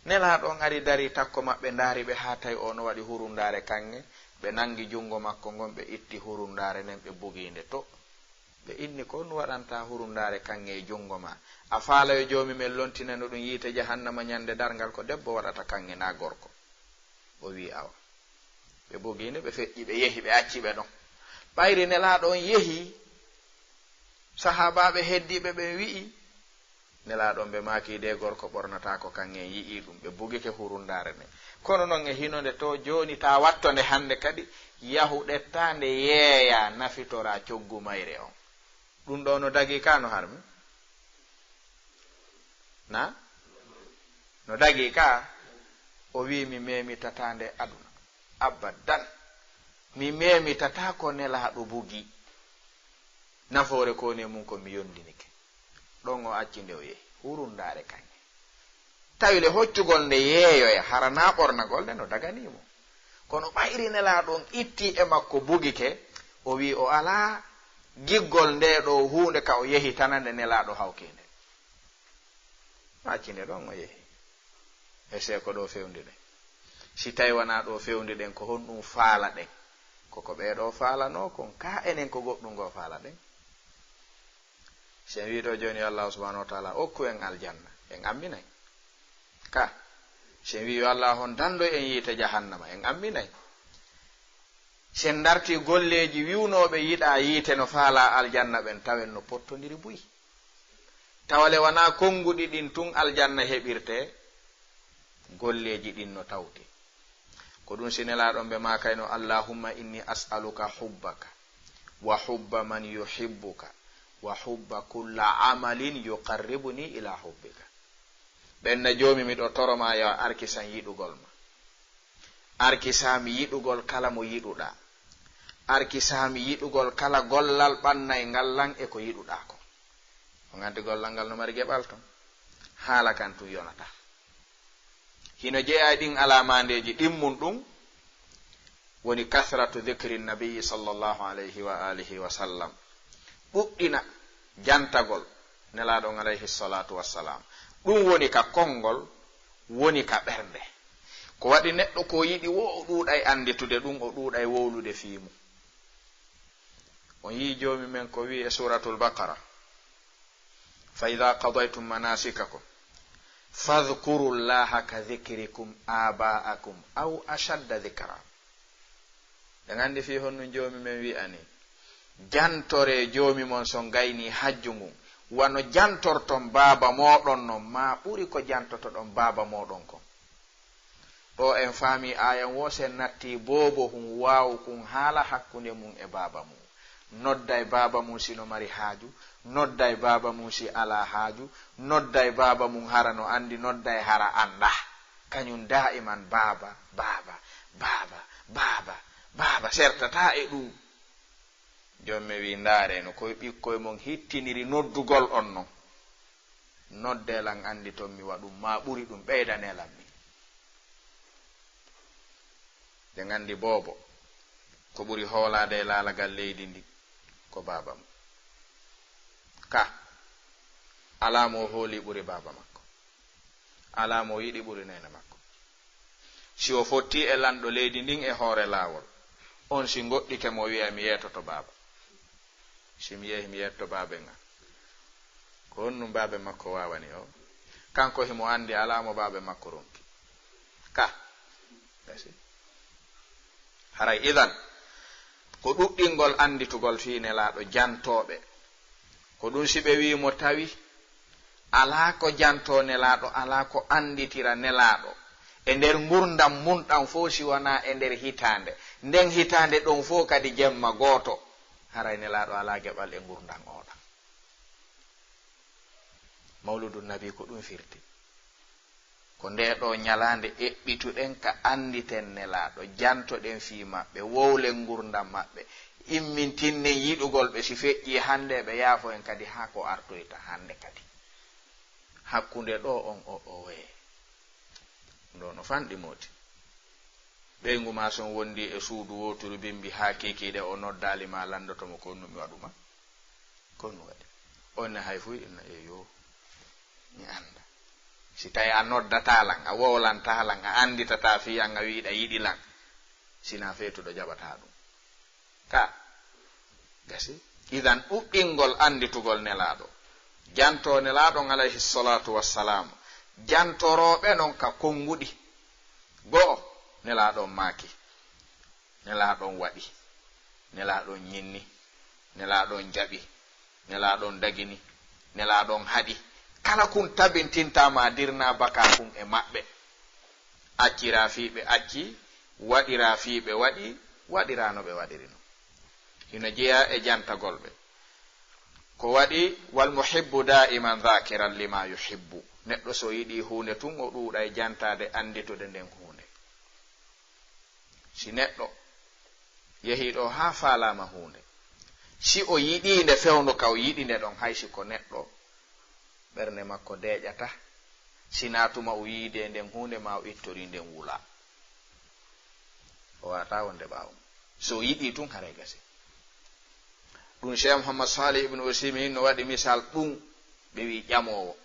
Nelaaɗo on ari darii takko maɓɓe, ndaari ɓe haa tawi o no waɗi hurundaare kaŋŋe. Ɓe nanngi junngo makko ngon, ɓe itti hurundaare nden, ɓe bugi nde to. Ɓe inni, "Ko honɗum waɗanta hurundaare kaŋŋe e junngo maa? A faalaa yo Joomi men lontinano ɗum yiite jahannama ɲande darngal, ko debbo waɗata kaŋŋe naa gorko?" O wi'i, "Awa." Ɓe bugi nde, ɓe feƴƴi, ɓe yehi, ɓe acci ɓe ɗon. Ɓayri Nelaaɗo on yehi, sahaabaaɓe heddiiɓe ɓen wi'i, Nelaaɗo on, ɓe maaki, "Dee gorko ɓornataako kaŋŋe, en yi'ii ɗum." Ɓe bugike hurundaare nden. Kono non e hino nde to jooni, taa watto nde hande kadi, yahu ƴettaa nde yeeyaa, nafitoraa coggu mayre on. Ɗum ɗoo no dagii ka no harmi? Na? No dagii ka? O wi'i, "Mi meemitataa nde aduna. Abadan. Mi meemitataa ko Nelaaɗo bugi. Nafoore ko woni e mum ko mi yondinike." Ɗon o acci nde o yehi. Hurundaare kaŋŋe. Tawi le hoccugol nde yeeyoya, hara naa ɓornagol nde no daganii mo. Kono ɓayri Nelaaɗo on itti e makko bugike, o wi'i o alaa giggol nde ɗoo huunde ka o yehitana nde Nelaaɗo hawki nde. Acci nde ɗon o yehi. E see ko ɗoo fewndi ɗen. Si tawi wanaa ɗoo fewndi ɗen, ko honɗum faala ɗen? Ko ko ɓee ɗoo faalanoo kon, ka enen ko goɗɗum goo faala ɗen. Si en wi'i ɗoo jooni yo Allaahu subhaanahu wa taala okku en aljanna, en amminay. Ka, si en wi'i yo Allaahu on dandoy en yiite jahannama, en amminay. Si en dartii golleeji wi'unooɓe yiɗaa yiite no faalaa aljanna ɓen, tawen no pottondiri buy. Tawa le wanaa konnguɗi ɗin tun aljanna heɓirtee, golleeji ɗin no tawti. Ko ɗum si Nelaaɗo on ɓe maakayno, "Allahumma inni as'aluka hubbaka, wa hubba man yuhibbuka, wa hubba kulla amalin yuqarribuni ila hubbika." Ɓen na, "Joomi, miɗo toro maa yo a arkisan yiɗugol ma. Arkisaa mi yiɗugol kala mo yiɗuɗaa. Arkisaa mi yiɗugol kala gollal ɓannayingal lan e ko yiɗuɗaa kon." On anndi gollal ngal no mari geɓal ton. Haala kan tun yonataa. Hino jeyaa e ɗin alaamandeeji, ɗimmun ɗum woni kasratu dhikri nabiyyi sallallahu alayhi wa alihi wa sallam. Ɗuɗɗina jantagol Nelaaɗo on alayhi salatu wassalam. Ɗum woni ka konngol, woni ka ɓernde. Ko waɗi neɗɗo ko yiɗi wo o ɗuuɗay annditude ɗum, o ɗuuɗay wowlude fii mum. On yi'i Joomi men ko wi'i e Suuratul Baqara, "Fa idha qadaytum manasikakum fadhkuru llaha ka dhikrikum aba'akum aw ashadda dhikra." Ɗen anndi fii honɗum Joomi men wi'ani, "Jantoree Joomi mon so on gaynii hajju ngun, wano jantorton baaba mooɗon non, maa ɓuri ko jantotoɗon baaba mooɗon kon." Ɗoo en faamii aayan woo, si en nattii boobo hun waawu kun haala hakkunde mun e baaba mun. Nodday baaba mun si no mari haaju, nodday baaba mun si alaa haaju, nodday baaba mun hara no anndi, nodday hara anndaa. Kañun daa'iman, "Baaba, baaba, baaba, baaba, baaba," sertataa e ɗum. Joomi men wi'i, "Ndaaree no koye ɓikkoy mon hittiniri noddugol on non. Noddee lan, anndi ton mi waɗum, maa ɓuri ɗum, ɓeydanee lan min." Ɗen anndi boobo, ko ɓuri hoolaade e laalagal leydi ndi, ko baaba mum. Ka, alaa mo o hooli ɓuri baaba makko. Alaa mo o yiɗi ɓuri neene makko. Si o fottii e lanɗo leydi ndin e hoore laawol, on si ngoɗɗike mo, wi'a, "Mi yeetoto baaba." Si mi yehi, mi yetto baaben an. Ko honɗum baaben makko waawani o? Kanko himo anndi alaa mo baaben makko ronki. Ka. Gasi. Haray idan, ko ɗuɗɗingol annditugol fii Nelaaɗo jantooɓe. Ko ɗum si ɓe wi'i mo tawi alaa ko jantoo Nelaaɗo, alaa ko annditira Nelaaɗo e nder ngurndan mun ɗan fow si wanaa e nder hitaande. Nden hitaande ɗon fow kadi jemma gooto, haray Nelaaɗo alaa geɓal e ngurndan oo ɗan. Mawludu Nabi ko ɗum firti. Ko ndee ɗoo ñalaande eɓɓituɗen ka annditen Nelaaɗo, jantoɗen fii maɓɓe, wowlen ngurndan maɓɓe, immintinnen yiɗugol ɓe, si feƴƴii hannde ɓe yaafo en kadi haa ko artoyta hannde kadi. Hakkunde ɗoo on o, o wee. Ɗoo no fanɗi mooti. Ɓeyngu maa so on wondii e suudu wooturu bimbi haa kiikiiɗe o noddaali ma lanndoto mo ko honɗum mi waɗu ma? Ko honɗum waɗi? On ne hay fuu inna e yo mi annda. Si tawi a noddataa lan, a wowlantaa lan, a annditataa fii an, a wi'iɗa yiɗi lan, sinaa feetuɗo jaɓataa ɗum. Ka gasi. Idan ɗuɗɗingol annditugol Nelaaɗo. Jantoo Nelaaɗo on alayhi salaatu wassalaam. Jantorooɓe non ka konnguɗi. Go'o, Nelaaɗo on maaki. Nelaaɗo on waɗi. Nelaaɗo on ñinni. Nelaaɗo on jaɓi. Nelaaɗo on dagini. Nelaaɗo on haɗi. Kala kun tabintintaa ma dirnaa baka kun e maɓɓe. Acciraa fii ɓe acci, waɗiraa fii ɓe waɗi, waɗiraa no ɓe waɗiri non. Hino jeyaa e jantagol ɓe. Ko waɗi, "Wal muhibbu daiman dhakiran lima yuhibbu." Neɗɗo so yiɗii huunde tun, o ɗuuɗay jantaade annditude nden huunde. Si neɗɗo yehii ɗoo haa faalaama huunde, si o yiɗii nde fewndo ka o yiɗi nde ɗon, hay si ko neɗɗo, ɓernde makko deeƴata, sinaa tuma o yiidee nden huunde maa o ittorii nden wula. O waawataa wonde ɓaawo mum. So o yiɗii tun, haray gasi. Ɗum Cheikh Muhammad Salih ibn Usaymin no waɗi misal ɗum, ɓe wi'i ƴamoowo.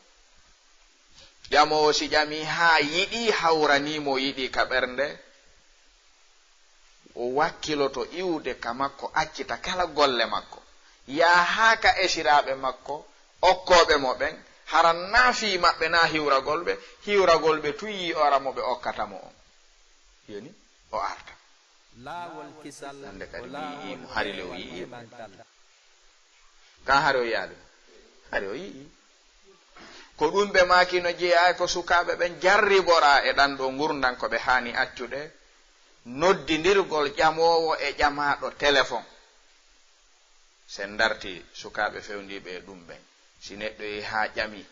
Ƴamoowo si ƴamii haa yiɗii, hawranii mo yiɗii ka ɓernde, o wakkiloto iwde ka makko, accita kala golle makko, yaha haa ka esiraaɓe makko, okkooɓe mo ɓen, hara naa fii maɓɓe, naa hiwragol ɓe, hiwragol ɓe tun yi'ora mo ɓe okkata mo on. Yoni, o arta. Laawol kisal. Hannde kadi ko mi yi'ii mo, hari le o yi'ii mo. Ka hari o yi'aali mo? Hari o yi'ii. Ko ɗum ɓe maaki no jeyaa e ko sukaaɓe ɓen jarriboraa e ɗan ɗoo ngurndan ko ɓe haani accude, noddindirgol ƴamoowo e ƴamaaɗo telefon. Si en dartii sukaaɓe fewndiiɓe e ɗum ɓen, si neɗɗo yehi haa ƴami,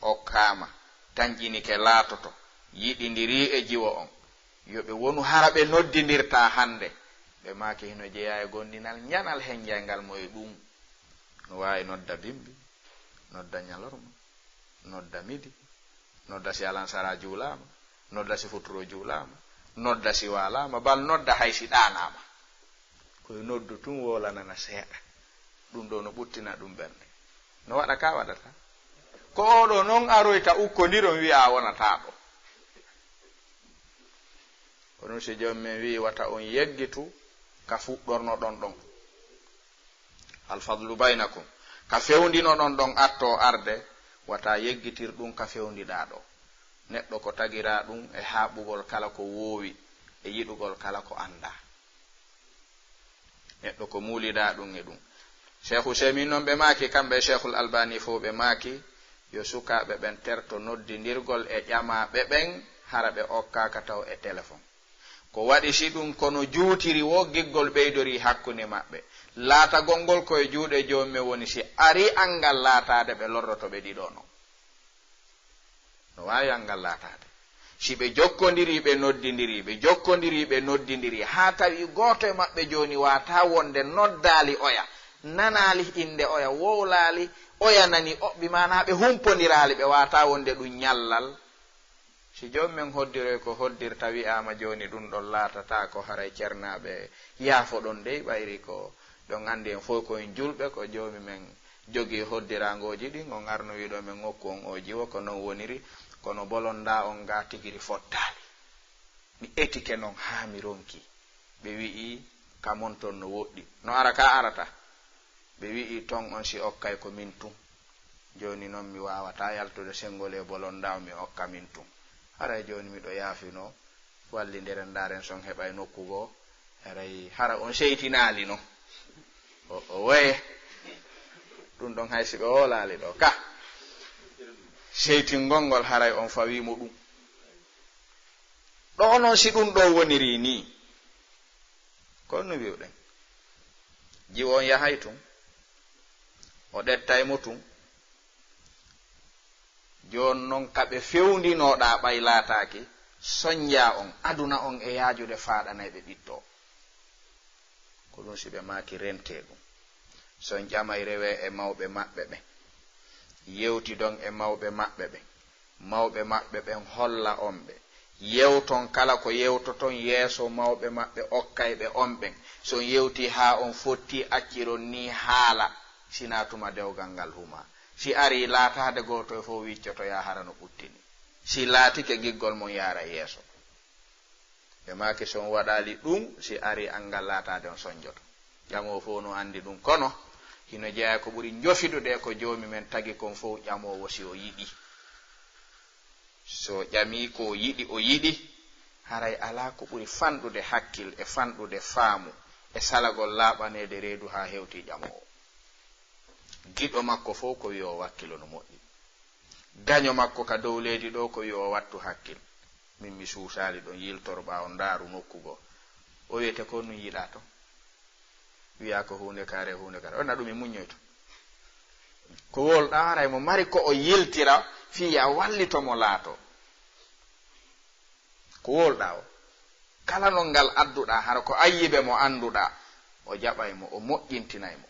okkaama, tanƴinike laatoto, yiɗindirii e jiwo on, yo ɓe wonu hara ɓe noddindirtaa hannde. Ɓe maaki hino jeyaa e gomɗinal ñanal hen jayngal mo e ɗum. No waawi nodda bimbi, nodda ñalorma, nodda midi, nodda si alansara juulaama, nodda si futuro juulaama, nodda si waalaama, bal nodda hay si ɗaanaama. Ko e noddu tun wowlanana seeɗa. Ɗum ɗoo no ɓuttina ɗum ɓernde. No waɗa ka waɗata. Ko oo ɗoo non aroyta ukkondiron wi'a a wonataa ɗoo. Ko ɗum si joom men wi'i wata on yeggitu ka fuɗɗornoɗon ɗon. Alfadlu baynakum. Ka fewndinoɗon ɗon atto arde, wata yeggitir ɗum ka fewndiɗaa ɗoo. Neɗɗo ko tagiraa ɗum e haɓugol kala ko woowi, e yiɗugol kala ko anndaa. Neɗɗo ko muulidaa ɗum e ɗum. Cheikh Useymin non ɓe maaki, kamɓe e Cheikhul Albani fof ɓe maaki, yo sukaaɓe ɓen terto noddindirgol e ƴamaaɓe ɓen, hara ɓe okkaaka taw e telefon. Ko waɗi si ɗum kono juutiri woo giggol ɓeydorii hakkunde maɓɓe. Laatagol ngol ko e juuɗe joomum woni, si arii anngal laataade ɓe lorroto ɓe ɗiɗo non. No waawi anngal laataade. Si ɓe jokkondirii, ɓe noddindirii, ɓe jokkondirii, ɓe noddindirii, haa tawi gooto e maɓɓe jooni waataa wonde noddaali oya, nanaali innde oya, wowlaali oya, nani o, bi maanaa ɓe humpondiraali, ɓe waataa wonde ɗum ñallal. Si joomum men hoddiroy ko hoddirta, wi'aama jooni ɗum ɗon laatataako, haray cernaaɓe yaafoɗon dey, ɓayri ko ɗon anndi en fof ko en julɓe, ko joomum men jogii hoddirangooji ɗin, on arno wi'uɗo men okku on oo jiwo, ko non woniri, kono bolondaa on ngaa tigiri fottaali. Mi etike non haa mi ronki. Ɓe wi'i, "Ka mon ton no woɗɗi." No ara ka arata? Ɓe wi'i, "Ton on si okkay ko min tun." Jooni non mi waawataa yaltude senngol e bolondaa on mi okka min tun. Haray jooni miɗo yaafinoo, wallinderen ndaaren si on heɓay nokku goo. Haray hara on seytinaali non. O, o waye. Ɗum ɗon hay si ɓe hoolaali ɗoo ka. Seytingol ngol haray on fawii mo ɗum. Ɗoo non si ɗum ɗoo woniri nii. Ko no wi'uɗen? Jiwo on yahay tun. O ɗettay mo tun. Jooni non ka ɓe fewndinooɗaa ɓay laataaki, sonjaa on, aduna on e yaajude faaɗanay ɓe ɓiɗɗo. Ko ɗum si ɓe maaki rentee ɗum. Si on ƴamay rewee e mawɓe maɓɓe ɓen. Yewtidon e mawɓe maɓɓe ɓen. Mawɓe maɓɓe ɓen holla on ɓe. Yewton kala ko yewtoton yeeso mawɓe maɓɓe okkay ɓe on ɓen. Si on yewtii haa on fottii acciron nii haala, sinaa tuma dewgal ngal humaa. Si arii laataade gooto e fof wiccoto yaa hara no ɓuttini. Si laatike giggol mon yaara yeeso. Ɓe maaki si on waɗaali ɗum, si arii anngal laataade on sonjoto. Ƴamoowo fof no anndi ɗum, kono hino jeyaa ko ɓuri njofidude e ko Joomi men tagi kon fof ƴamoowo si o yiɗi. So ƴamii ko o yiɗi, o yiɗi, haray alaa ko ɓuri fanɗude hakkil e fanɗude faamu e salagol laaɓaneede reedu haa hewtii ƴamoowo. Giɗo makko fof ko wi'o wakkilo no moƴƴi. Gaño makko ka dow leydi ɗoo ko wi'o wattu hakkil. Min mi suusaali ɗon, yiltor ɓaawo ndaaru nokku goo. O wi'ete ko nun yiɗaa ton. Wi'aa ko huunde kaare, huunde kaare. On na ɗum e muññoyto. Ko wowluɗaa haray mo mari ko o yiltira fii ya wallito mo laato. Ko wowluɗaa o. Kala non ngal adduɗaa, hara ko ayyibe mo annduɗaa, o jaɓay mo, o moƴƴintinay mo.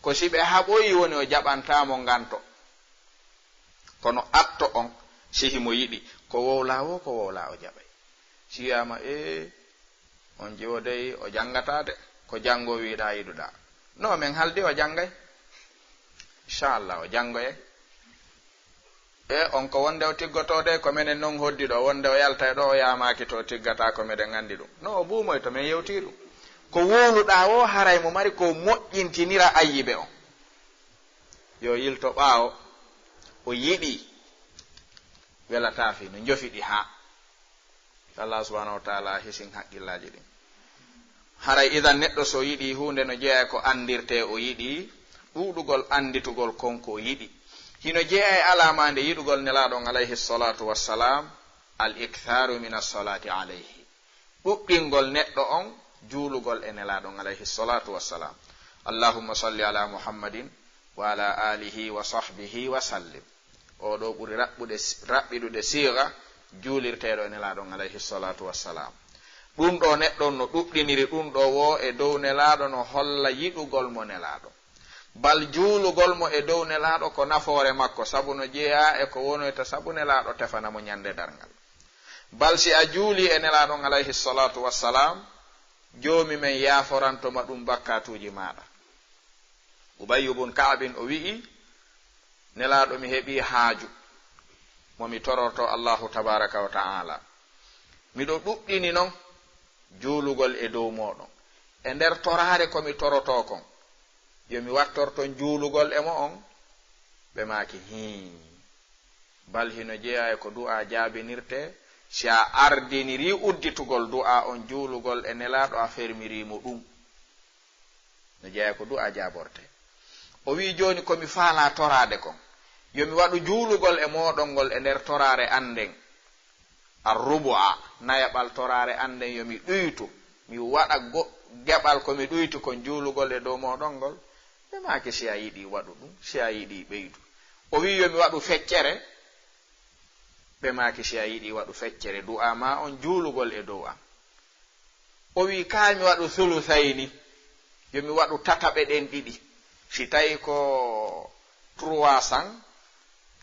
Ko si ɓe haɓoyi woni o jaɓantaa mo nganto. Kono atto on, si himo yiɗi, ko wowlaa woo, ko wowlaa o jaɓay. Si wi'aama, ee, on jiwo dey o janngataa de, ko janngoo wi'uɗaa yiɗuɗaa. No, men haldi o janngay. Inchallah, o janngoyay. E on ko wonde o tiggotoo de, ko menen non hoddi ɗoo, wonde o yaltay ɗoo, o yaamaaki to o tiggataa, ko meɗen anndi ɗum. No o buumoy to men yewtii ɗum. Ko wowluɗaa woo haray mo mari ko moƴƴintinira ayyibe on. Yo yilto ɓaawo, o yiɗi, welataa fii no njofiɗi haa. Allah subhanahu wa taala hisin haqqillaaji ɗin. Haray idan neɗɗo so yiɗi huunde no jeyaa e ko anndirtee o yiɗi, ɗuuɗugol annditugol kon ko o yiɗi. Hino jeyaa e alaamaande yiɗugol Nelaaɗo on alayhi salatu wassalam, al iktharu min as-salati alayhi. Ɗuɗɗingol neɗɗo on juulugol e Nelaaɗo on alayhi salatu wassalam. Allahumma salli ala Muhammadin wa ala alihi wa sahbihi wa sallim. Oo ɗoo ɓuri raɓɓude, raɓɓiɗude siiga juulirteeɗo e Nelaaɗo on alayhi salatu wassalam. Ɗum ɗoo neɗɗo on no ɗuɗɗiniri ɗum ɗoo woo e dow Nelaaɗo no holla yiɗugol mo Nelaaɗo. Bal juulugol mo e dow Nelaaɗo ko nafoore makko, sabu no jeyaa e ko wonoyta sabu Nelaaɗo tefana mo ñande darngal. Bal si a juulii e Nelaaɗo on alayhi salatu wassalam, Joomi men yaaforanto ma ɗum bakkaatuuji maaɗa. Ubayyu bun Ka'bin o wi'i, Nelaaɗo, mi heɓii haaju mo mi tororto Allahu tabaraka wa ta'ala. Miɗo ɗuɗɗini non juulugol e dow mooɗon. E nder toraare ko mi torotoo kon, yo mi wattorton juulugol e mo'on? Ɓe maaki, hii. Bal hino jeyaa e ko du'aa jaabinirtee, si a ardinirii udditugol du'aa on juulugol e Nelaaɗo, a fermirii mo ɗum. No jeyaa e ko du'aa jaabortee. O wi'i, jooni ko mi faalaa toraade kon, yo mi waɗu juulugol e mooɗon ngol e nder toraare an nden. Arrubu'a, nayaɓal toraare an nden yo mi ɗuytu, mi waɗa go-, geɓal ko mi ɗuytu kon juulugol e dow mooɗon ngol. Ɓe maaki, si a yiɗii waɗu ɗum, si a yiɗii ɓeydu. O wi'i, yo mi waɗu feccere. Ɓe maaki, si a yiɗii waɗu feccere, du'aa maa on juulugol e dow am. O wi'i, kaa mi waɗu sulusayni, yo mi waɗu tataɓe ɗen ɗiɗi. Si tawi ko trois cents,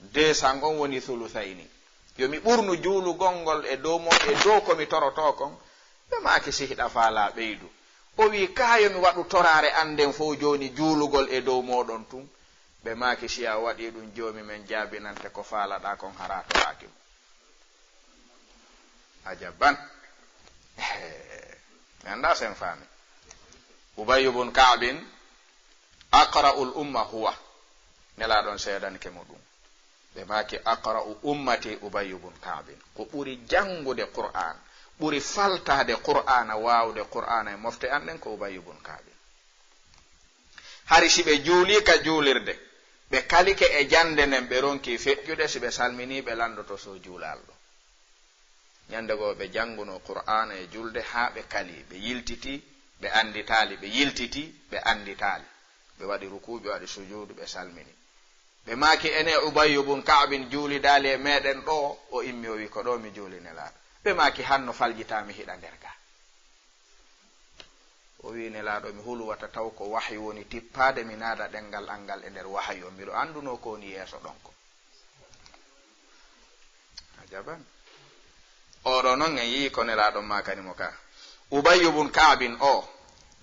deux cents on woni sulusayni. Yo mi ɓurnu juulugol ngol e dow mo, e dow ko mi torotoo kon. Ɓe maaki, si hiɗa faalaa ɓeydu. O wi'i, kaa yo mi waɗu toraare an nden fow jooni juulugol e dow mooɗon tun. Ɓe maaki, si a waɗii ɗum, Joomi men jaabinante ko faalaɗaa kon, hara a toraaki mo. Ajaban. Mi anndaa sen faami. Ubayyu bun Ka'bin, aqra'ul umma huwa. Nelaaɗo on seedanike mo ɗum. Ɓe maaki, aqra'u ummati Ubayyu bun Ka'bin. Ko ɓuri janngude Qur'aan, ɓuri faltaade Qur'aana, waawude Qur'aana e mofte an ɗen ko Ubayyu bun Ka'bin. Hari si ɓe juulii ka juulirde, ɓe kalike e jannde nden, ɓe ronkii feƴƴude, si ɓe salminii, ɓe lanndoto so juulaalɗo. Ñande goo ɓe janngunoo Qur'aana e julde haa ɓe kalii, ɓe yiltitii, ɓe annditaali, ɓe yiltitii, ɓe annditaali. Ɓe waɗi rukuu, ɓe waɗi sujuudu, ɓe salminii. Ɓe maaki, ene Ubayyu bun Ka'bin juulidaali e meɗen ɗo, o immi o wi, ko ɗo mi juuli Nelaaɗo. Ɓe maaki, hanno faljitaami hiɗa nder ga. O wi, Nelaaɗo, mi huluwata taw ko wahyu woni tippaade, mi naada ɗenngal anngal e nder wahyu on. Miɗo annduno ko woni yeeso ɗon ko. Ajaban. Oɗo non en yii ko Nelaaɗo maakani mo ka. Ubayyu bun Ka'bin o,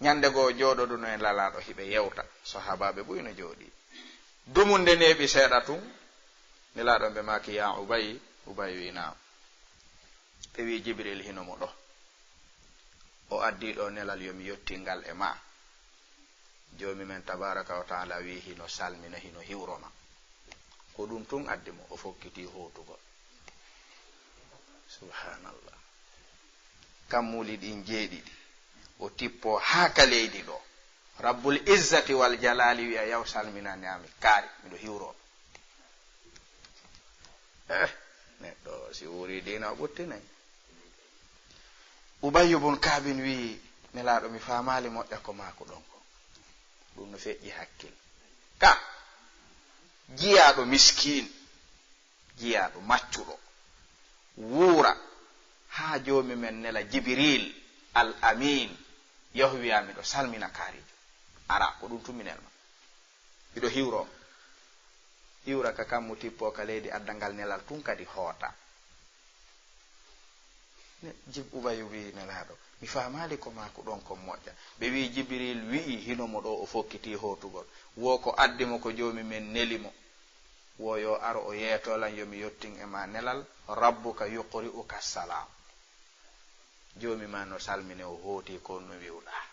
ñande goo jooɗoduno e Nelaaɗo hiɓe yewta. Sahaabaaɓe buy no jooɗi. Dumunde neeɓi seeɗa tun, Nelaaɗo ɓe maaki, ya Ubay, Ubay wi naam. Ɓe wi Jibril hino mo ɗo. O addi ɗo nelal yo mi yottin ngal e ma. Joomi men tabaraka wa taala wi hino salmina, hino hiwroma. Ko ɗum tun addi mo, o fokkiti hootugol. Subhanallah. Kammuuli ɗin jeeɗiɗi, o tippo haa ka leydi ɗo. Rabbul Izzati wal Jalaali wi'a, yaw salminani ami kaari, miɗo hiwro. Eh, neɗɗo si wuuri diina o ɓuttinay. Ubayyu bun Kaabin wi'i, Nelaaɗo, mi faamaali moƴƴa ko maaku ɗon ko. Ɗum no feƴƴi hakkil. Ka, jiyaaɗo miskiin, jiyaaɗo maccuɗo, wuura haa joomi men nela Jibril al Amin, yahu wi'a miɗo salmina kaarijo. Ara, ko ɗum tun mi nelma. Miɗo hiwro. Iwra ka kammu tippo ka leydi, adda ngal nelal tun kadi hoota. Ne, Jib-, Ubayyu wi'i Nelaaɗo, mi faamaali ko maaku ɗon kon moƴƴa. Ɓe wi'i Jibril wi'i hino mo ɗo, o fokkiti hootugol. Wo ko addi mo ko Joomi men neli mo. Wo yo aro o yeeto lan yo mi yottin e ma nelal, rabbuka yuqri'uka salam. Joomi ma no salmine, o hooti ko no wi'uɗaa.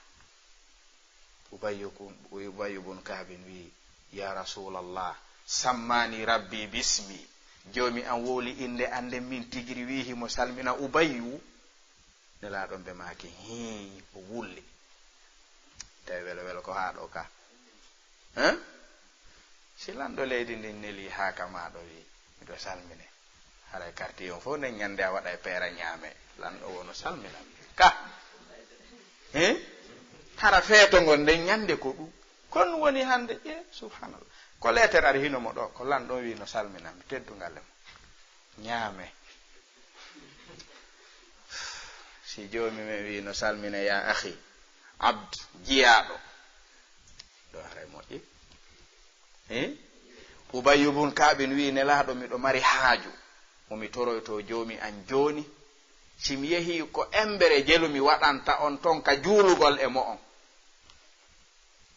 Ubayyu kun-, Ubayyu bun Kaabin wi'i, ya Rasulallah, sammani Rabbi bismi. Joomi an wowli innde an nden min tigiri wi'i himo salmina Ubayyu. Nelaaɗo ɓe maaki, hii, o wulli. Tawi welo welo ko haa ɗo ka. Hein? Si lanɗo leydi ndin neli haa ka maa ɗo wi'i, miɗo salmine. Haray karti on fof nden ñande a waɗa e peera ñaame. Lanɗo wono salmina. Ka. Hein? Hara feeto ngon nden ñande ko ɗum. Kon woni hande. Ƴe, subhanallah. Ko leeter ari hino mo ɗo. Ko lanɗo on wi'i no salmina mi teddungal e mo. Ñaame. Si Joomi men wi'i no salmina ya akhi. Abd, jiyaaɗo. Ɗo haray moƴƴi. Eh? Ubayyu bun Kaabin wi'i, Nelaaɗo, miɗo mari haaju. Mo mi toroyto Joomi an jooni. Si mi yehii ko embere jelu mi waɗanta on ton ka juulugol e mo'on.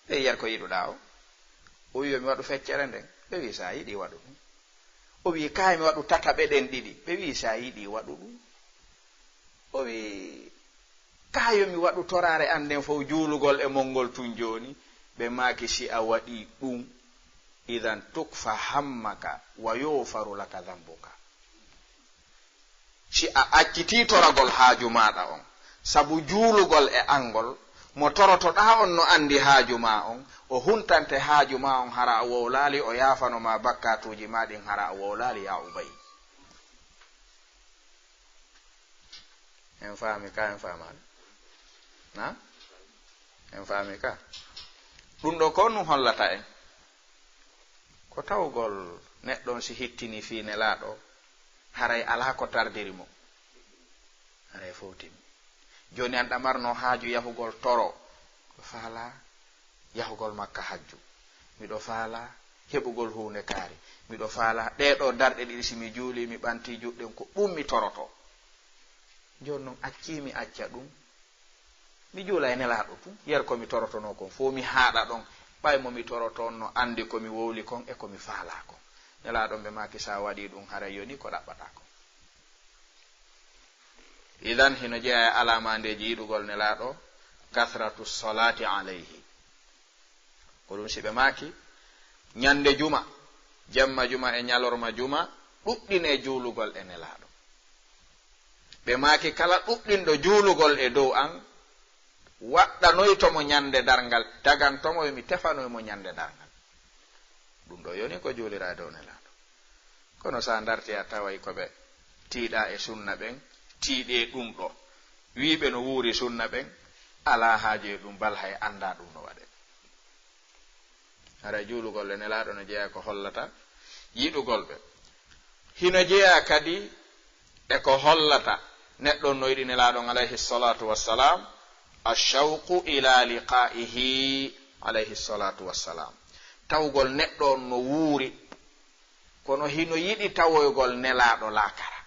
Ɓe yer ko yiɗuɗaa o. O wi'i, yo mi waɗu feccere nden. Ɓe wi'i, sa yiɗi waɗu ɗum. O wi'i, kaay mi waɗu tataɓe ɗen ɗiɗi. Ɓe wi'i, sa yiɗi waɗu ɗum. O wi'i, kaay yo mi waɗu toraare an nden fow juulugol e mon ngol tun jooni. Ɓe maaki, si a waɗi ɗum, idan tukfa hammaka wa yughfaru laka dhanbuka. Si a accitii toragol haaju maaɗa on, sabu juulugol e an ngol, mo torotoɗaa on no anndi haaju maa on, o huntante haaju maa on, hara a wowlaali, o yaafano ma bakkaatuuji maa ɗin, hara a wowlaali, yaa Ubay. En faami ka, en faamaali? Na? En faami ka? Ɗum ɗo ko ɗum hollata en? Ko tawgol neɗɗo on si hittini fii Nelaaɗo, haray alaa ko tardiri mo. Haray fow timmi. Jooni an ɗamarno haaju yahugol toro, ko faalaa yahugol Makka hajju. Miɗo faalaa heɓugol huunde kaari. Miɗo faalaa ɗee ɗoo darɗe ɗiɗi si mi juulii, mi ɓantii juuɗe ɗen, ko ɗum mi toroto. Jooni non accii mi acca ɗum. Mi juula e Nelaaɗo tun, yer ko mi torotonoo kon fow mi haaɗa ɗon, ɓay mo mi toroto on no anndi ko mi wowli kon e ko mi faalaa kon. Nelaaɗo ɓe maaki, sa waɗii ɗum, haray yonii ko ɗaɓɓataa kon. Idan, hino jeyaa e alaamaandeeji yiɗugol Nelaaɗo, kathratu salaati alayhi. Ko ɗum si ɓe maaki, ñande juma, jemma juma e ñalorma juma, ɗuɗɗinee juulugol e Nelaaɗo. Ɓe maaki, kala ɗuɗɗinɗo juulugol e dow an, waɗɗanoyto mo ñande darngal, daganto mo, yo mi tefanoy mo ñande darngal. Ɗum ɗo yoni ko juulira e dow Nelaaɗo. Kono sa darti a taway ko ɓe tiiɗaa e sunna ɓen, tiiɗee ɗum ɗo. Wiiɓe no wuuri sunna ɓen, alaa haaju e ɗum, bal hay anndaa ɗum no waɗee. Hara juulugol e Nelaaɗo no jeyaa ko hollata yiɗugol ɓe. Hino jeyaa kadi e ko hollata neɗɗo on no yiɗi Nelaaɗo on, alayhi salatu wassalam, ashawqu ila liqa'ihi, alayhi salatu wassalam. Tawgol neɗɗo on no wuuri, kono hino yiɗi tawoygol Nelaaɗo laakara.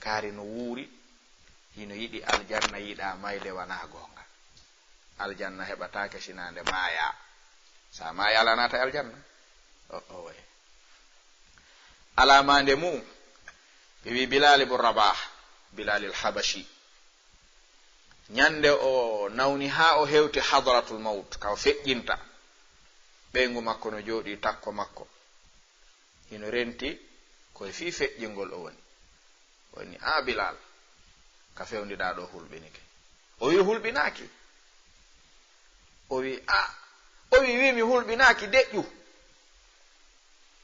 Kaari no wuuri, hino yiɗi aljanna, yiɗaa mayde, wanaa goonga. Aljanna heɓataake sinaa nde maayaa. Sa maayi alaa naata aljanna. O, o, way. Alaa maande mu'un, ɓe wi'i Bilal ibn Rabah, Bilal al-Habashi. Ñande o nawni haa o hewti hadratul mawt, ka o feƴƴinta, ɓeyngu makko no jooɗii takko makko. Hino renti ko e fii feƴƴingol o woni. O woni, "Aa Bilal, ka fewndiɗaa ɗoo hulɓinike." O wi'i, "Hulɓinaaki." O wi'i, "Aa." O wi'i, "Wi'i mi hulɓinaaki, deƴƴu.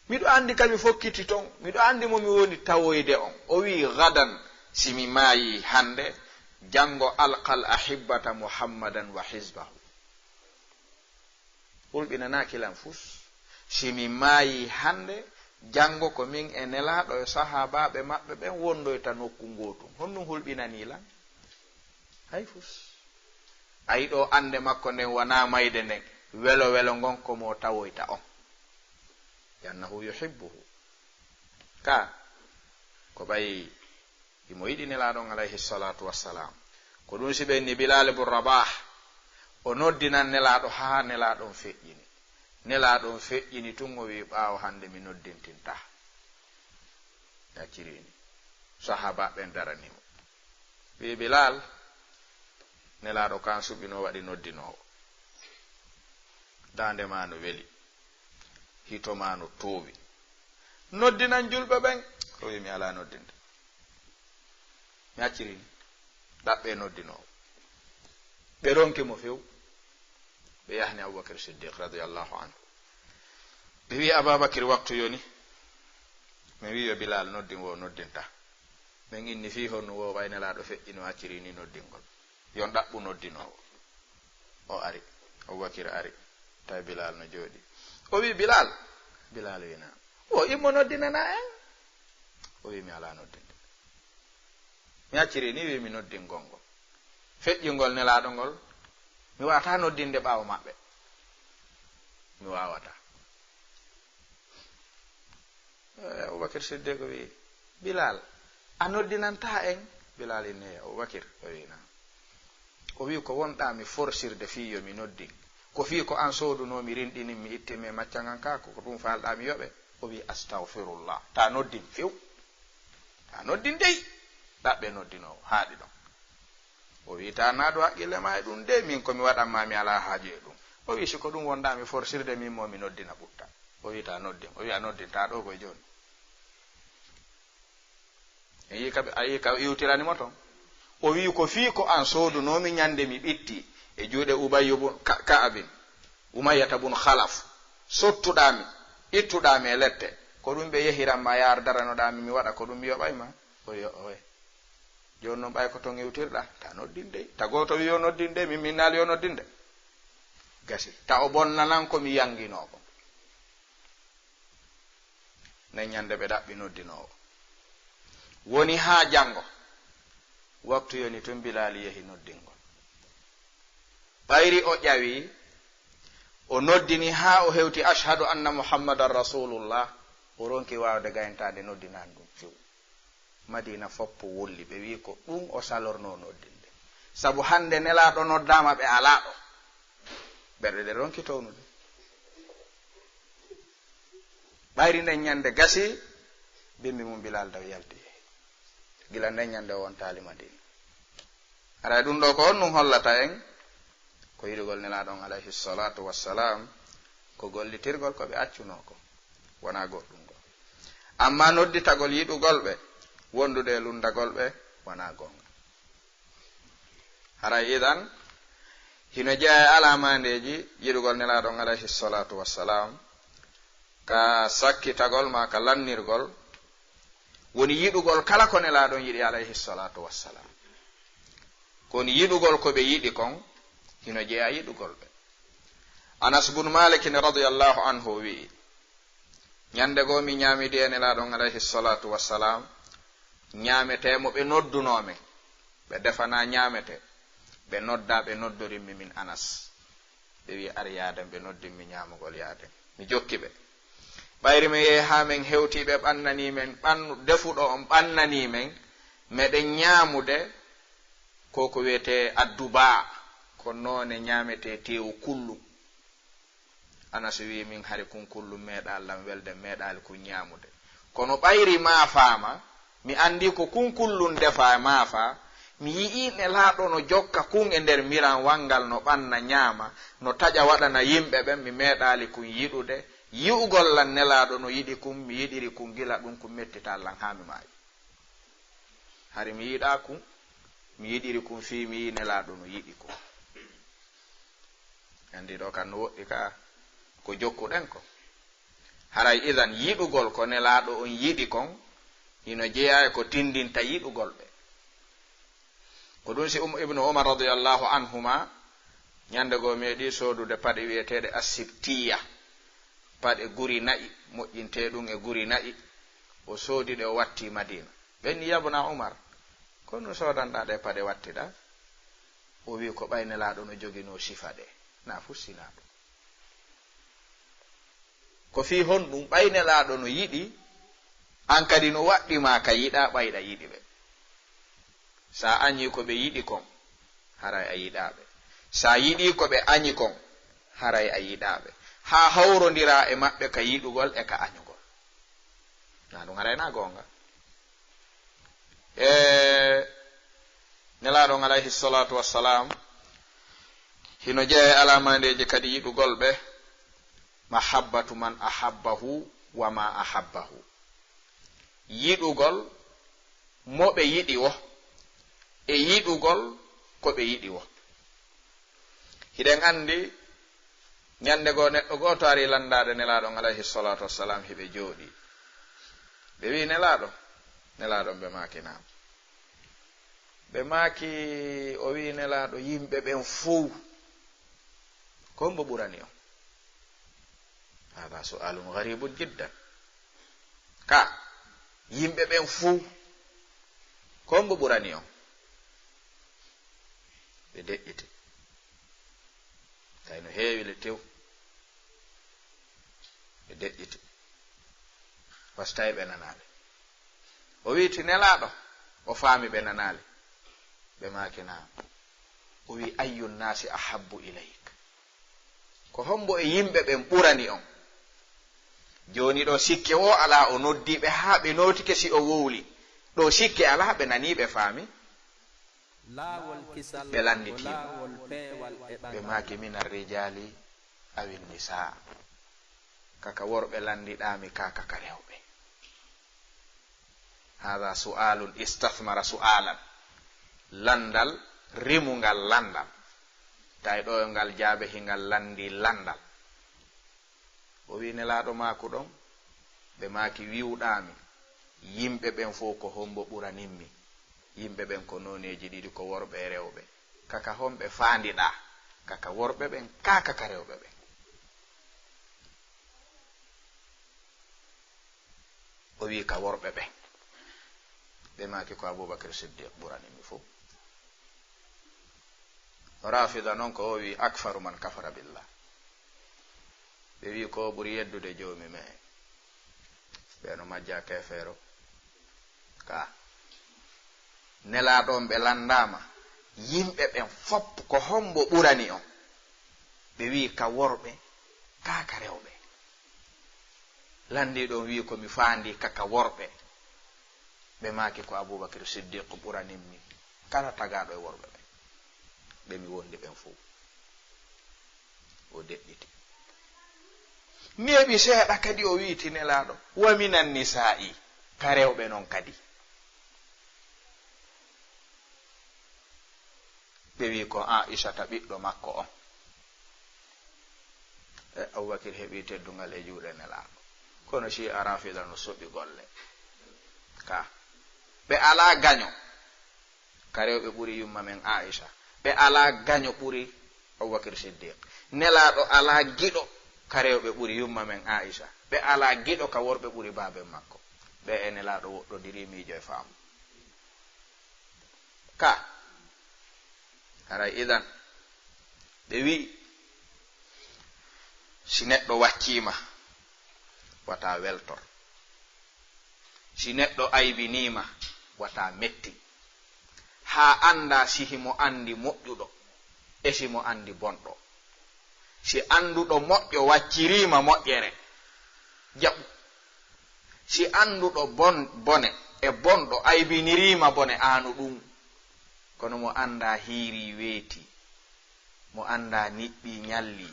Miɗo anndi ka mi fokkiti ton. Miɗo anndi mo mi woni tawoyde on." O wi'i, "Gadan, si mi maayii hannde, janngo alqal ahibbata Muhammadan wa hizbahu." Hulɓinanaaki lan fus. Si mi maayii hannde, janngo ko min e Nelaaɗo e sahaabaaɓe maɓɓe ɓen wondoyta nokku ngootun. Honɗun hulɓinanii lan? Hay fus. A yiɗo annde makko nden wanaa mayde nden. Welo welo ngon ko mo tawoyta on. Li annahu yuhibbuhu. Ka, ko ɓay Himo yiɗi Nelaaɗo on, alayhi salatu wassalam. Ko ɗun si ɓe inni Bilal ibn Rabah, o noddinan Nelaaɗo haa Nelaaɗo on feƴƴini. Nelaaɗo on feƴƴini tun, o wi'i, "Ɓaawo hannde mi noddintintaa." Acciri ni. Sahaaba ɓen darani mo. Wi'i, "Bilal, Nelaaɗo kan suɓino waɗi noddinoowo. Daande ma no weli. Hito ma no toowi. Noddinan julɓe ɓen." O wi'i, "Mi alaa noddinde." Mi acciri ni. Ɗaɓɓe noddinoowo. Ɓe ronki mo few. Ɓe yahni Abubakar Siddiq radiyallahu anhu. Ɓe wi'i, "Ababakar, waktu yoni. Men wi'i yo Bilal noddin, wo noddinta. Men inni fii honno wo ɓay Nelaaɗo feƴƴino acciri ni noddingol. Yon ɗaɓɓu noddinoowo." O ari. Abubakar ari. Tawi Bilal no jooɗi. O wi'i, "Bilal." Bilal wi'i, "Naam." "Wo immo noddinana en." O wi'i, "Mi alaa noddinde. Mi acciri ni wi'i mi noddingol ngol. Feƴƴingol Nelaaɗo ngol, mi waawataa noddinde ɓaawo maɓɓe. Mi waawataa." Eh, Abubakar Siddiq wi'i, "Bilal, a noddinantaa en?" Bilal inni, "Abubakar," o wi'i, "Naam." O wi'i, "Ko wonɗaa mi forsirde fii yo mi noddin? Ko fii ko an soodunoo mi, rinɗinin mi, ittin mi e maccangan kaa, ko, ko ɗun faalɗaa mi yoɓe?" O wi'i, "Astagfirullah. Taa noddin few. Taa noddin dey. Ɗaɓɓe noddinoowo, haaɗi ɗon." O wi'i, "Taa naadu haqqille maa e ɗun dey, min ko mi waɗan maa mi alaa haaju e ɗun." O wi'i, "Si ko ɗun wonɗaa mi forsirde min mo mi noddina ɓutta." O wi'i, "Taa noddin." O wi'i, "A noddin, taa ɗoo koy jooni." A yi'i ka, a yi'i ka iwtirani mo ton? O wi'i, "Ko fii ko an soodunoo mi ñande mi ɓitti e juuɗe Ubayyu bun Ka-, Ka'abin, Umayyata bun Khalaf, sottuɗaa mi, ittuɗaa mi e lette. Ko ɗun ɓe yehiran ma, yaar daranoɗaa mi, mi waɗa ko ɗun mi yoɓay ma." O wi'i, "Owe. Jooni non ɓay ko ton iwtirɗaa, taa noddin dey. Taa gooto wi'i yo noddin dey, min mi innaali yo noddin de." Gasi. Taa o bonnanan ko mi yanginoo kon. Nden ñande ɓe ɗaɓɓi noddinoowo. Woni haa janngo, waktu yoni tun, Bilaali yehi noddingol. Ɓayri o ƴawi, o noddini haa o hewti, "Ashhadu anna Muhammadan Rasulullah." O ronki waawde gayntaade noddinaandu ndun few. Madiina foppo wolli, ɓe wi'i ko ɗun o salornoo noddinde. Sabu hannde Nelaaɗo noddaama, ɓe alaa ɗo. Ɓerɗe ɗen ronki townude. Ɓayri nden ñande gasi, bimbi mum Bilaal daw yalti. Gila nden ñande o wontaali Madiina. Haray ɗun ɗoo ko honɗun hollata en? Ko yiɗugol Nelaaɗo on, alayhi salatu wassalam, ko gollitirgol ko ɓe accunoo kon, wonaa goɗɗun goo. Amma nodditagol yiɗugol ɓe, wondude e lunndagol ɓe, wonaa goonga. Haray idan, hino jeyaa e alaamandeeji yiɗugol Nelaaɗo on, alayhi salatu wassalam, ka sakkitagol maa ka lannirgol, woni yiɗugol kala ko Nelaaɗo on yiɗi, alayhi salatu wassalam. Ko woni yiɗugol ko ɓe yiɗi kon, hino jeyaa yiɗugol ɓe. Anas bun Malik ne radiyallahu anhu wi'i, "Ñande goo mi ñaamidi e Nelaaɗo on alayhi salatu wassalam, ñaamete mo ɓe noddunoo men, ɓe defanaa ñaamete, ɓe noddaa, ɓe noddorimmi min Anas. Ɓe wi'i, 'Ar yaaden,' ɓe noddimmi ñaamugol yaaden. Mi jokki ɓe. Ɓayri mi yehi haa men hewtii ɓe ɓannanii men, ɓannu-, defuɗo on ɓannanii men, meɗen ñaamude ko ko wi'etee adduba, ko noone ñaametee teewu kullum." Anas wi'i, "Min hari kun kullum meeɗaa lan welde, meeɗaali kun ñaamude. Kono ɓayri maafaama, mi anndi ko kun kullum defaa maafa, mi yi'ii Nelaaɗo no jokka kun e nder miran wanngal, no ɓanna ñaama, no taƴa waɗana yimɓe ɓen, mi meeɗaali kun yiɗude. Yi'ugol lan Nelaaɗo no yiɗi kun, mi yiɗiri kun gila ɗun, kun mettitaa lan haa mi maayi. Hari mi yiɗaa kun, mi yiɗiri kun fii mi yi'ii Nelaaɗo no yiɗi kun." Anndi ɗoo kan no woɗɗi ka ko jokkuɗen ko. Haray idan yiɗugol ko Nelaaɗo on yiɗi kon, hino jeyaa e ko tindinta yiɗugol ɓe. Ko ɗun si Um-, Ibnu Umar radiyallahu anhuma, ñande goo meeɗi soodude paɗe wi'eteeɗe assibtiya, paɗe guri na'i, moƴƴintee ɗun e guri na'i, o soodi ɗe, o watti Madina. Ɓe inni, "Yabna Umar, ko honɗun soodanɗaa ɗee paɗe wattiɗaa?" O wi'i, "Ko ɓay Nelaaɗo no joginoo sifa ɗee, na fussinaa ɗun." Ko fii honɗun? Ɓay Nelaaɗo no yiɗi, an kadi no waɗɗi maa ka yiɗaa ɓay ɗa yiɗi ɓe. Sa añii ko ɓe yiɗi kon, haray a yiɗaa ɓe. Sa yiɗii ko ɓe añi kon, haray a yiɗaa ɓe. Haa hawrondiraa e maɓɓe ka yiɗugol e ka añugol. Na ɗun haray na goonga. E Nelaaɗo on alayhi salatu wassalam, hino jeyaa e alaamandeeji kadi yiɗugol ɓe, "Mahabbatu man ahabbahu wa ma ahabbahu." Yiɗugol mo ɓe yiɗi wo, e yiɗugol ko ɓe yiɗi wo. Hiɗen anndi, ñande goo neɗɗo gooto ari lanndaade Nelaaɗo on alayhi salatu wassalam, hiɓe jooɗii. Ɓe wi'i, "Nelaaɗo, Nelaaɗo," ɓe maaki, "Naam." Ɓe maaki, o wi'i, "Nelaaɗo, yimɓe ɓen fow, ko hombo ɓurani on?" Hada su'alun gharibun jiddan. Ka, yimɓe ɓen fow, ko hombo ɓurani on? Ɓe deƴƴiti. Tawi no heewi le tew. Ɓe deƴƴiti. Wasi tawi ɓe nanaali. O wi'i, "Ti Nelaaɗo?" O faami ɓe nanaali. Ɓe maaki, "Naam." O wi'i, "Ayyu nnaasi ahabbu ilayk?" Ko hombo e yimɓe ɓen ɓurani on? Jooni ɗoo sikke woo alaa, o noddii ɓe haa ɓe nootike si o wowli. Ɗoo sikke alaa, ɓe nanii, ɓe faami. Laawol kisal, ɓe lannditiima. Ko laawol peewal e ɓe ɓangal. Maaki, "Mina rijaali awi nisaa?" Ka ka worɓe lanndiɗaa mi, kaa ka ka rewɓe? Hada su'alun istathmara su'alan. Lanndal rimungal lanndal. Tawi ɗoo ngal jaabe hingal lanndii lanndal. O wi'i, "Nelaaɗo maaku ɗon?" Ɓe maaki, "Wi'uɗaa mi, yimɓe ɓen fow ko hombo ɓuranimmi?" Yimɓe ɓen ko nooneeji ɗiɗi, ko worɓe e rewɓe. Ka ka homɓe faandiɗaa? Ka ka worɓe ɓen, kaa ka ka rewɓe ɓen? O wi'i, "Ka worɓe ɓen." Ɓe maaki, "Ko Abubakar Siddiq ɓuranimmi fow." Rafida non ko o wi'i, "Akfaru man kafara billah." Ɓe wi'i, "Ko o ɓuri yeddude Joomi me'en." Ɓe no majja keefeero. Ka Nelaaɗo on ɓe lanndaama, yimɓe ɓen fow ko hombo ɓurani on? Ɓe wi'i, "Ka worɓe, kaa ka rewɓe." Lanndiiɗo on wi'i, "Ko mi faandii ka ka worɓe." Ɓe maaki, "Ko Abubakar Siddiq ɓuranimmi kala tagaaɗo e worɓe ɓen, ɓe mi wondi ɓen fow." O deƴƴiti. Neeɓi seeɗa kadi, o wi'i, "Ti Nelaaɗo, wa minan nisaa'i, ka rewɓe non kadi?" Ɓe wi'i, "Ko Aa'isata ɓiɗɗo makko on." E Abubakir heɓi teddungal e juuɗe Nelaaɗo. Kono Shi'a Rafida no soɓi golle. Ka ɓe alaa gaño ka rewɓe ɓuri yumma men Aa'isha. Ɓe alaa gaño ɓuri Abubakir Siddiq. Nelaaɗo alaa giɗo ka rewɓe ɓuri yumma men Aisha. Ɓe alaa giɗo ka worɓe ɓuri baaben makko. Ɓe e Nelaaɗo woɗɗondiri miijo e faamu. Ka, haray idan, ɓe wi'i, si neɗɗo wacciima, wata weltor. Si neɗɗo aybiniima, wata metti. Haa annda si himo anndi moƴƴuɗo e si mo anndi bonɗo. Si annduɗo moƴƴo wacciriima moƴƴere, jaɓu. Si annduɗo bon-, bone e bonɗo aybiniriima bone, aanu ɗum. Kono mo annda hiiri weeti, mo annda niɓɓi ñalli,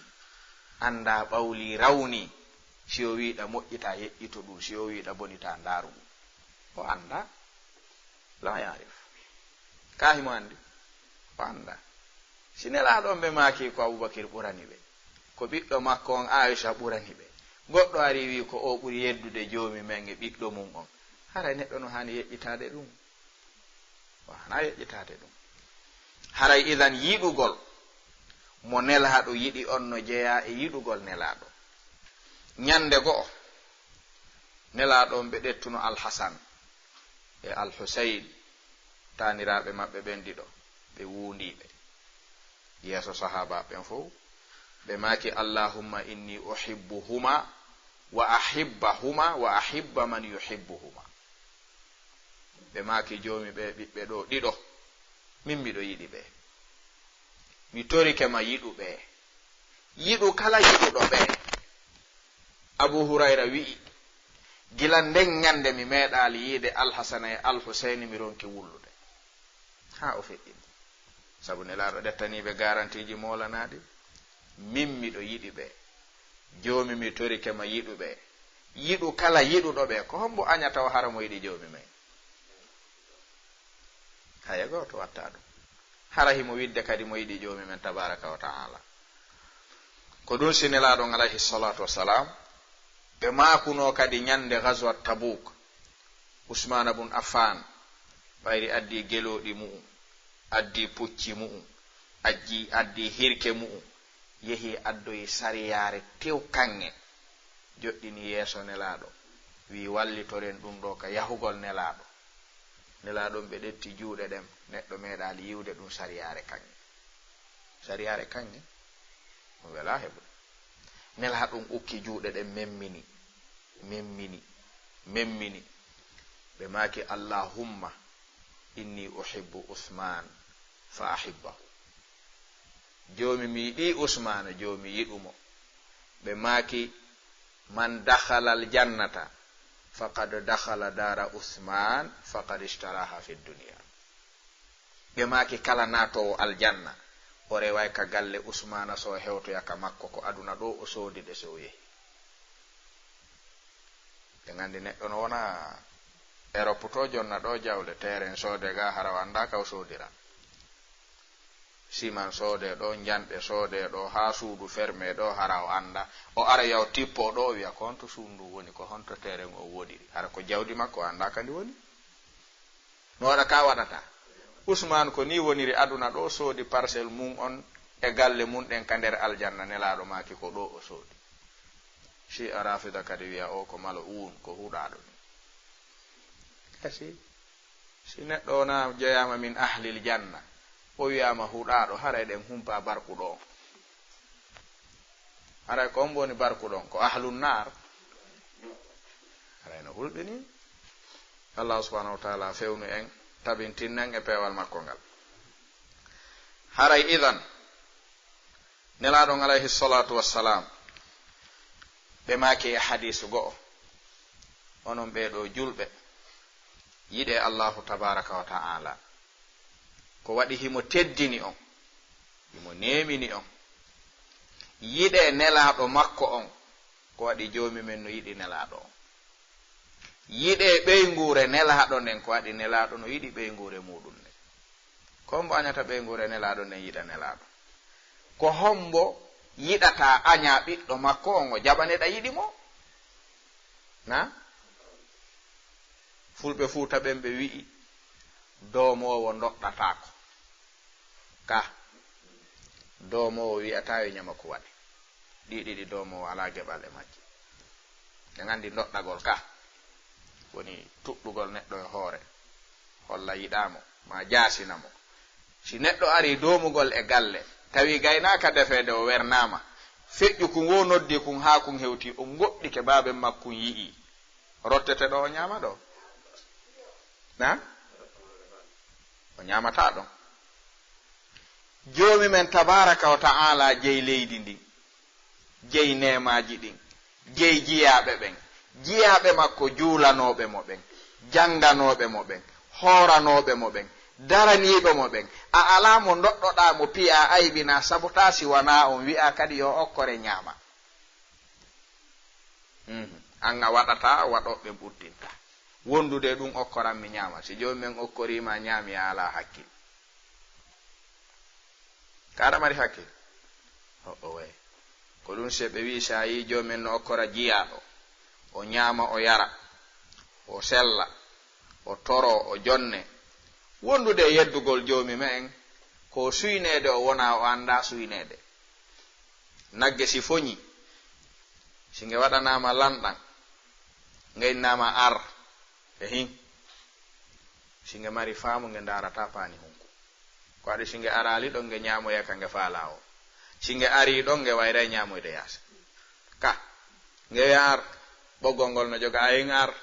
annda ɓawli rawni, si o wiiɗa moƴƴita, yeƴƴito ɗum, si o wiiɗa bonita, ndaaru ɗum. O annda. La yaarif. Ka himo anndi? O annda. Si Nelaaɗo on ɓe maaki ko Abubakir ɓurani ɓe, ko ɓiɗɗo makko on Aisha ɓurani ɓe, goɗɗo ari wi'i ko o ɓuri yeddude Joomi men e ɓiɗɗo mum on, haray neɗɗo no haani yeƴƴitaade ɗum? O haana yeƴƴitaade ɗum. Haray idan yiɗugol mo Nelaaɗo yiɗi on no jeyaa e yiɗugol Nelaaɗo. Ñande go'o, Nelaaɗo on ɓe ɗettuno Al-Hasan e Al-Husayn, taaniraaɓe maɓɓe ɓen ɗiɗo, ɓe wuundii ɓe yeeso sahaabaaɓe ɓen fow. Ɓe maaki, "Allahumma inni uhibbuhuma wa ahibbahuma wa ahibba man yuhibbuhuma." Ɓe maaki, "Joomi, ɓee ɓiɓɓe ɗoo ɗiɗo, min miɗo yiɗi ɓe. Mi torike ma, yiɗu ɓe. Yiɗu kala yiɗuɗo ɓe." Abu Hurayra wi'i, "Gila nden ñande mi meeɗaali yiide Alhasana e Alhuseyni, mi ronki wullude." Haa o feƴƴini. Sabu Nelaaɗo ƴettanii ɓe garantiiji moolanaaɗi. "Min miɗo yiɗi ɓe. Joomi, mi torike ma, yiɗu ɓe. Yiɗu kala yiɗuɗo ɓe." Ko hombo añata o hara mo yiɗi Joomi men? Haya gooto watta ɗum. Hara himo wi'ude kadi mo yiɗi Joomi men tabaaraka wa ta'ala. Ko ɗum si Nelaaɗo on alayhi salatu wassalam, ɓe maakuno kadi ñande Ghazwat Tabuk, Usmaana bun Affan ɓayri addi gelooɗi mu'un, addi pucci mu'un, ajji, addi hirke mu'un, yehi addoyi sariyaare tew kaŋŋe, joɗɗini yeeso Nelaaɗo, wi'i, "Wallitoren ɗum ɗo ka yahugol Nelaaɗo." Nelaaɗo on ɓe ɗetti juuɗe ɗen, neɗɗo meeɗaali yi'ude ɗum sariyaare kaŋŋe. Sariyaare kaŋŋe, ɗum welaa heɓude. Nelaaɗo on ukki juuɗe ɗen, memmini, memmini, memmini. Ɓe maaki, "Allahumma inni uhibbu Usman fa ahibbahu." Joomi, mi yiɗi Usmaana, Joomi, yiɗu mo. Ɓe maaki, "Man dakhala al-jannata faqad dakhala dara Usman faqad ishtaraha fi dunya." Ɓe maaki, "Kala naatoowo aljanna, o reway ka galle Usmaana, so o hewtoya ka makko, ko aduna ɗo o soodi ɗe, so o yehi." Ɓe nganndi neɗɗo no wona Europe to, jonna ɗo jawle, terrain soode ga, hara o anndaa ka o soodira. Siman soode ɗo, njanɗe soode ɗo, haa suudu ferme ɗo, hara o anndaa. O ara yaw tippo ɗo, o wi'a, "Ko honto suudu ndu woni, ko honto terrain o woniri?" Hara ko jawdi makko, o anndaa ka ndi woni. No waɗa ka waɗata. Usman ko ni woniri aduna ɗo, soodi parcelle mum on e galle mum ɗen ka nder aljanna, Nelaaɗo maaki ko ɗo o soodi. Shi'a Rafida kadi wi'a o ko malo uun, ko huɗaaɗo ni. Kasi, si neɗɗo wona jeyaama min ahlil janna, o wi'aama huɗaaɗo, haray ɗen humpa barkuɗo on. Haray ko on woni barkuɗo on, ko ahlun naar. Haray no hulɓini. Allah subhanahu wa ta'ala fewnu en, tabintin en e peewal makko ngal. Haray idan, Nelaaɗo on alayhi salatu wassalam, ɓe maaki e hadiisu go'o, onon ɓee ɗoo julɓe, yiɗee Allahu tabaraka wa ta'ala. Ko waɗi himo teddini on, himo neemini on. Yiɗee Nelaaɗo makko on, ko waɗi Joomi men no yiɗi Nelaaɗo on. Yiɗee ɓeynguure Nelaaɗo nden, ko waɗi Nelaaɗo no yiɗi ɓeynguure muuɗum nden. Ko hombo añata ɓeynguure Nelaaɗo nden yiɗa Nelaaɗo? Ko hombo yiɗata aña ɓiɗɗo makko on, o jaɓaneɗa yiɗi mo? Na? Fulɓe Fuuta ɓen ɓe wi'i, "Doomoowo ndoɗɗataako." Ka. Doomoowo wi'ataa yo ñama ko waɗi. Ɗii ɗiɗi doomoowo alaa geɓal e majji. En anndi doɗɗagol ka woni tuɗɗugol neɗɗo e hoore, holla yiɗaa mo, maa jaasina mo. Si neɗɗo arii doomugol e galle, tawi gaynaaka defeede o wernaama, feƴƴu kun wo noddi kun haa kun hewti, o goɗɗike baaben makkun yi'ii. Rottete ɗo o ñaama ɗo? Na? O ñaamataa ɗon. Joomi men tabaaraka wa ta'aalaa jey leydi ndin, jey neemaaji ɗin, jey jiyaaɓe ɓen, jiyaaɓe makko juulanooɓe mo ɓen, jannganooɓe mo ɓen, hooranooɓe mo ɓen, daraniiɓe mo ɓen. A alaa mo ndoɗɗoɗaa mo piyaa aybinaa sabotaa si wanaa on wi'aa kadi yo okkore ñaama. Mhm. An a waɗataa, waɗooɓe ɓuttinta. Wondude ɗum okkoran mi ñaama. Si joomi men okkorii ma ñaami a alaa hakkil. Ka aɗa mari hakkil? Ho'o way. Ko ɗum si ɓe wi'i si a yi'i joomi men no okkora jiyaaɗo, o ñaama, o yara, o sella, o toro, o jonne. Wondude e yeddugol joomi men, ko suyneede o wona o anndaa suyneede. Nagge si foñi, si nge waɗanaama lanɗan, nge innaama ar, e hin. Si nge mari faamu, nge ndaarataa paani hunku. Ko waɗi si nge araali ɗon, nge ñaamoya ka nge faalaa o. Si nge arii ɗon, nge wayray ñaamoyde yaasi. Ka, nge wi'a ar, ɓoggol ngol no joga, a hin ar.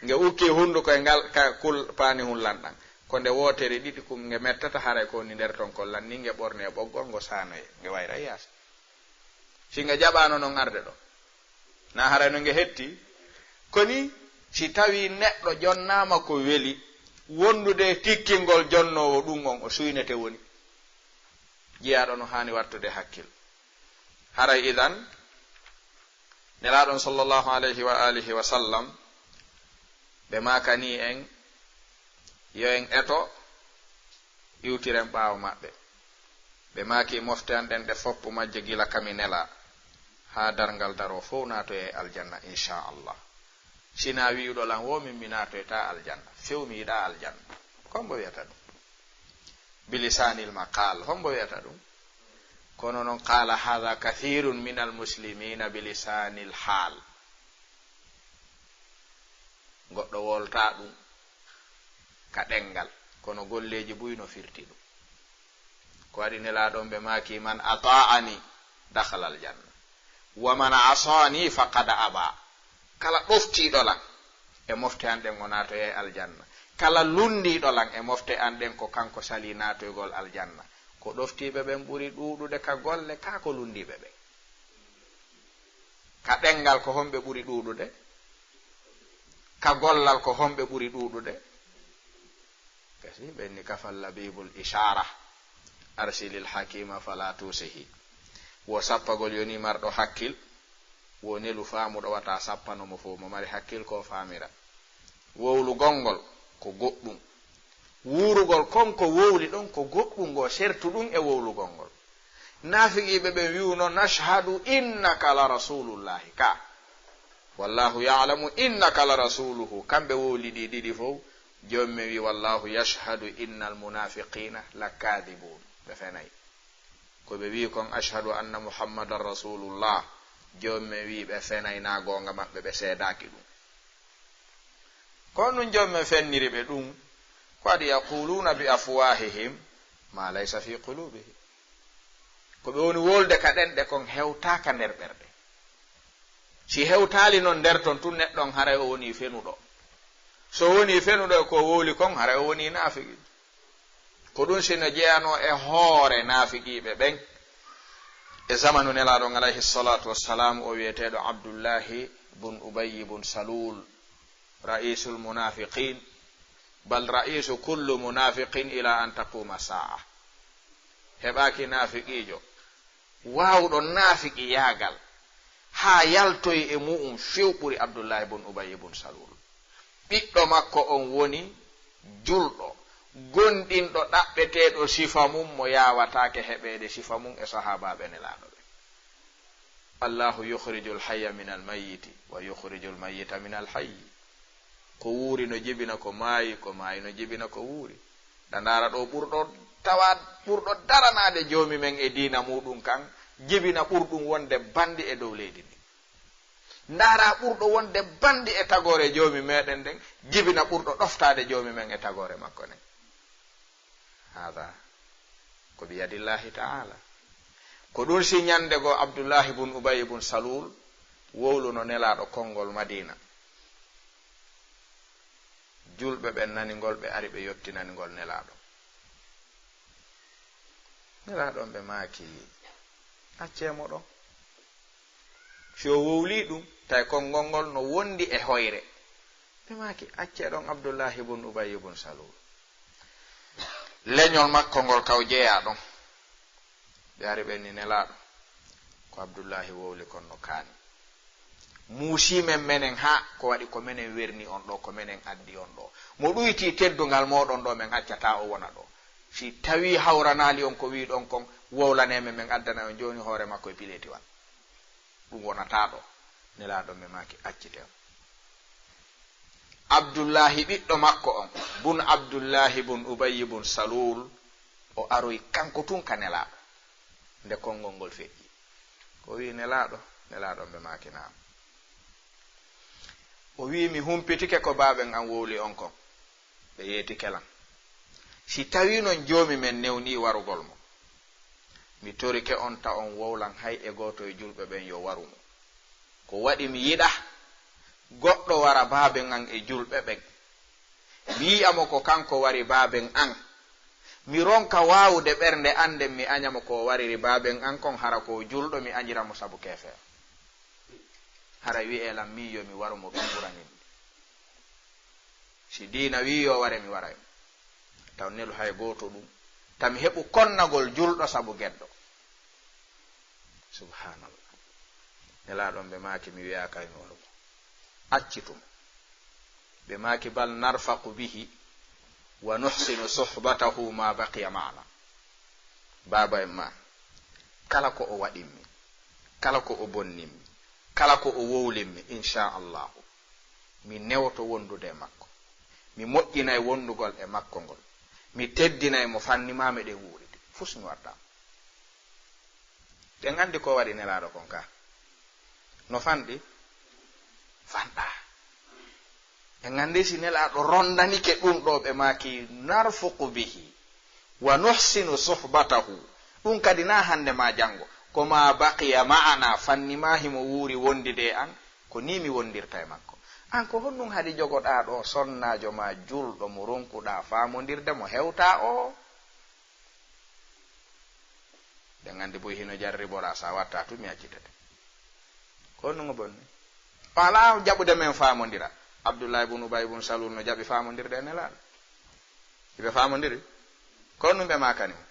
Nge ukki hunduko e ngal ka kul paani hun lanɗan. Ko nde wootere ɗiɗi kun nge mettata haray ko woni nder ton kon lan ni nge ɓorne e ɓoggol ngo saanoye, nge wayra e yaasi. Si nge jaɓaano non arde ɗo, na haray no nge hetti? Koni si tawi neɗɗo jonnaama ko weli, wondude e tikkingol jonnoowo ɗum on, o suynete woni. Jiyaaɗo no haani wattude hakkil. Haray idan, Nelaaɗo on sallallahu alayhi wa alihi wa sallam, ɓe maakanii en, yo en eto, iwtiren ɓaawo maɓɓe. Ɓe maaki, mofte an ɗen ɗe foppu majje gila ka mi nelaa, haa darngal daroo fow naatoyee aljanna, inchallah. Si na wi'uɗo lan wo min mi naatoytaa aljanna, few mi yiɗaa aljanna. Ko hombo wi'ata ɗum? Bilisanil maqal, hombo wi'ata ɗum? Kono non, qala hadha kathirun min almuslimina bilisanil hal. Goɗɗo wolta ɗum ka ɗengal, kono golleeji buy no firti ɗum. Ko waɗi Nelaaɗo on ɓe maaki, "Man ata'ani dakhala aljanna, wa man asani faqad aba." Kala ɗoftiiɗo lan e mofte an ɗen, o naatoyay aljanna. Kala lunndiiɗo lan e mofte an ɗen, ko kanko salii naatoygol aljanna. Ko ɗoftiiɓe ɓen ɓuri ɗuuɗude ka golle, kaa ko lunndiiɓe ɓen? Ka ɗengal, ko homɓe ɓuri ɗuuɗude? Ka gollal, ko homɓe ɓuri ɗuuɗude? Kasi ɓenni kafal labibul ishara, arsilil hakima fala tusihi. Wo sappagol yoni marɗo hakkil, wo nelu faamuɗo wata sappano mo fof, mo mari hakkil ko faamira. Wowlugol ngol ko goɗɗum. Wuurugol kon ko wowli ɗon ko goɗɗum, ngo sertu ɗum e wowlugol ngol. Naafiqiiɓe ɓen wi'uno, "Nashhadu innaka la rasulullahi," ka. "Wallahu ya'lamu innaka la rasuluhu." Kamɓe wowli ɗi ɗiɗi fow, Joomi men wi, "Wallahu yashhadu innal munafiqina la kadhibun." Ɓe fenay. Ko ɓe wi kon, "Ashhadu anna Muhammadan rasulullah," Joomi men wi ɓe fenay, na goonga maɓɓe, ɓe seedaaki ɗum. Ko ɗum Joomi men fenniri ɓe ɗum, ko waɗi, "Yaquluna bi afwahihim ma laysa fi qulubihim." Ko ɓe woni wolde ka ɗenɗe kon hewtaaka nder ɓerɗe. Si hewtaali non nder ton tun, neɗɗo on haray o woni fenuɗo. So woni fenuɗo, ko wowli kon, haray o woni naafiki. Ko ɗum sino jeyano e hoore naafiqiiɓe ɓen. E zamanu Nelaaɗo on alayhi salatu wassalam, o wiyeteeɗo Abdullahi bun Ubayy bun Salul, ra'isul munafiqin, bal ra'isu kullu munafiqin ila an taquma sa'a. Heɓaaki naafiqiijo waawuɗo naafiqiyaagal haa yaltoy e mu'um few ɓuri Abdullahi bun Ubayy bun Salul. Ɓiɗɗo makko on woni julɗo, gonɗinɗo ɗaɓɓeteeɗo sifa mum mo yaawataake heɓeede sifa mum e sahaabaaɓe Nelaaɗo ɓen. "Allahu yukhrijul hayya minal mayyiti wa yukhrijul mayyita minal hayyi." Ko wuuri no jibina ko maayi, ko maayi no jibina ko wuuri. Ɗa ndaara ɗo ɓurɗo Tawa ɓurɗo daranaade Joomi men e diina muuɗum kan, jibina ɓurɗum wonde banndi e dow leydi ndi. Ndaara ɓurɗo wonde banndi e tagoore Joomi meɗen nden, jibina ɓurɗo ɗoftaade Joomi men e tagoore makko nden. Haada ko biyadillahi ta'ala. Ko ɗum si ñande goo Abdullahi bun Ubay bun Salul wowluno Nelaaɗo konngol Madiina. Julɓe ɓen nani ngol, ɓe ari ɓe yottinani ngol Nelaaɗo. Nelaaɗo on ɓe maaki, "Accee mo ɗon." Si o wowlii ɗum, tawi konngol ngol no wondi e hoyre. Ɓe maaki, "Accee ɗon Abdullahi bun Ubay bun Salul. Leñol makko ngol ka o jeyaa ɗon." Ɓe ari ɓe ni, "Nelaaɗo, ko Abdullahi wowli kon no kaani. Muusii men menen haa ko waɗi ko menen werni on ɗo, ko menen addi on ɗo. Mo ɗuytii teddungal mooɗon ɗo, men accataa o wona ɗo. Si tawii hawranaali on ko wi'ɗon kon, wowlanee men, men addanay on jooni hoore makko e pileetiwal. Ɗum wonataa ɗo." Nelaaɗo ɓe maaki, "Accitee mo." Abdullahi ɓiɗɗo makko on, bun Abdullahi bun Ubayyi bun Salul, o aroyi kanko tun ka Nelaaɗo. Nde konngol ngol feƴƴi, o wi'i, "Nelaaɗo, Nelaaɗo ɓe maaki, 'Naam.'" O wi'i, "Mi humpitike ko baaben an wowli on kon. Ɓe yeetike lan. Si tawii non Joomi men newnii warugol mo, mi torike on ta on wowlan hay e gooto e julɓe ɓen yo waru mo. Ko waɗi mi yiɗa goɗɗo wara baaben an e julɓe ɓen. Mi yi'a mo ko kanko wari baaben an. Mi ronka waawude ɓernde an nden, mi aña mo ko o wariri baaben an kon, hara ko o julɗo, mi añira mo sabu keefeero. Hara wi'ee lan min yo mi waru mo, ɗum ɓurani mi. Si diina wi'i yo ware, mi waray. Taw nelu hay gooto ɗum. Ta mi heɓu konnagol julɗo sabu geddo." Subhanallah. Nelaaɗo on ɓe maaki, "Mi wi'aaka yo mi waru mo. Accitu mo." Ɓe maaki, "Bal narfaqu bihi wa nuhsinu suhbatahu ma baqiya ma'ana." Baaba en ma, kala ko o waɗimmi, kala ko o bonnimmi, kala ko o wowlimmi, inchallahu, mi newoto wondude e makko. Mi moƴƴinay wondugol e makko ngol. Mi teddinay mo fanni ma meɗen wuuridi. Fus mi wadda. Ɗen anndi ko waɗi Nelaaɗo kon ka. No fanɗi? Fanɗa. En anndi si Nelaaɗo rondanike ɗum ɗo, ɓe maaki, "Narfuqu bihi wa nuhsinu suhbatahu." Ɗum kadi na hannde ma janngo. Ko ma baqiya ma'ana, fanni ma himo wuuri wondide e an, ko ni mi wondirta e makko. An ko honɗum haɗi jogoɗaa ɗo sonnaajo ma julɗo mo ronkuɗaa faamondirde mo hewtaa o? Ɓe nganndi boy hino jarriboraa, sa watta tun mi accitete. Ko honɗum o bonni? O alaa jaɓude men faamondira. Abdullahi bun Ubay bun Salul no jaɓi faamondirde e Nelaaɗo. Iɓe faamondiri? Ko honɗum ɓe maakani mo?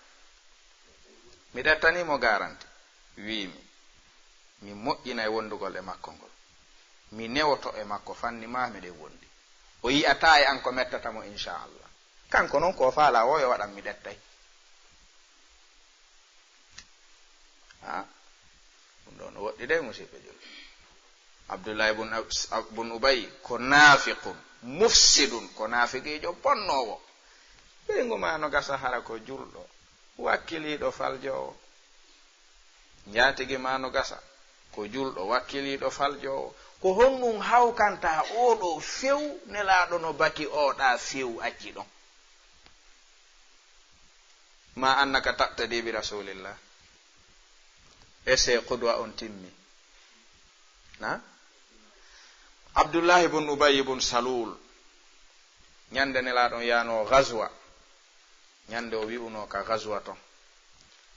Mi ɗettanii mo garanti. Wiimi, mi moƴƴinay wondugol e makko ngol. Mi newoto e makko fanni ma meɗen wondi. O yi'ataa e an ko mettata mo, inchallah. Kanko non ko o faalaa woo yo waɗan, mi ɗettay. Ha? Ɗum ɗo no woɗɗi de, musiɓɓe julɓe. Abdullahi bun Ab-, bun Ubay ko naafiqun, mufsidun, ko naafiqiijo bonnoowo. Ɓeyngu ma no gasa hara ko julɗo, wakkiliiɗo faljoowo. Njaatigi ma no gasa ko julɗo, wakkiliiɗo faljoowo. Ko honɗum hawkanta oo ɗo few, Nelaaɗo no baki oo ɗa few acci ɗon? Ma annaka taqtadi bi Rasulillah. Ese qudwa on timmi. Na? Abdullahi bun Ubay bun Salul. Ñande Nelaaɗo on yaano gazwa. Ñande o wi'uno ka gazwa ton,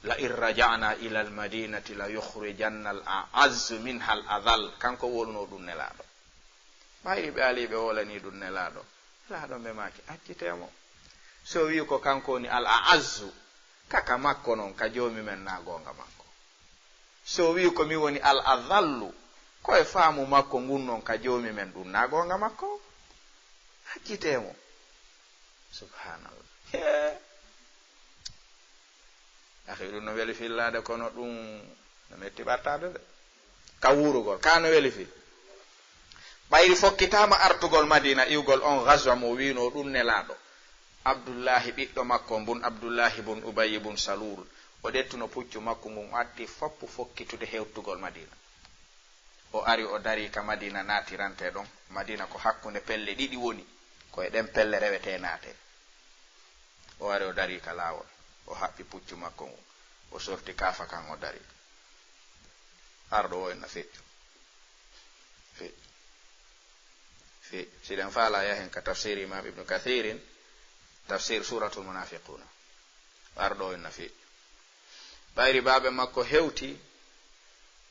"La in raja'na ila al madinati la yukhrijanna al a'azzu minha al adhall." Kanko woluno ɗum Nelaaɗo. Ɓayri ɓe ali ɓe wolani ɗum Nelaaɗo. Nelaaɗo ɓe maaki, "Accitee mo. So o wi'i ko kanko woni al a'azzu, ka ka makko non, ka Joomi men na goonga makko. So o wi'i ko mi woni al adhallu, ko e faamu makko ngun non, ka Joomi men ɗum na goonga makko. Accitee mo." Subhanallah. Hee. Akhi, ɗum no weli fillaade, kono ɗum no metti ɓattaade de. Ka wuurugol, ka no weli fi. Ɓayri fokkitaama artugol Madina, iwgol on gazwa mo wiino ɗum Nelaaɗo. Abdullahi ɓiɗɗo makko on, bun Abdullahi bun Ubayyi bun Saluul, o ƴettuno puccu makko ngun, o atti foppu fokkitude hewtugol Madiina. O ari, o darii ka Madiina naatirantee ɗon. Madiina ko hakkunde pelle ɗiɗi woni, ko e ɗen pelle rewetee naatee. O ari, o darii ka laawol, o haɓɓi puccu makko ngun, o sorti kaafa kan, o darii. Arɗo o en na feƴƴu. Feƴƴu. Feƴƴu. Si ɗen faalaa yahen ka tafsiiri Imaam Ibnu Kathiirin, tafsiir Suuratul Munaafiquuna. Arɗo o en na feƴƴu. Ɓayri baaba makko hewti,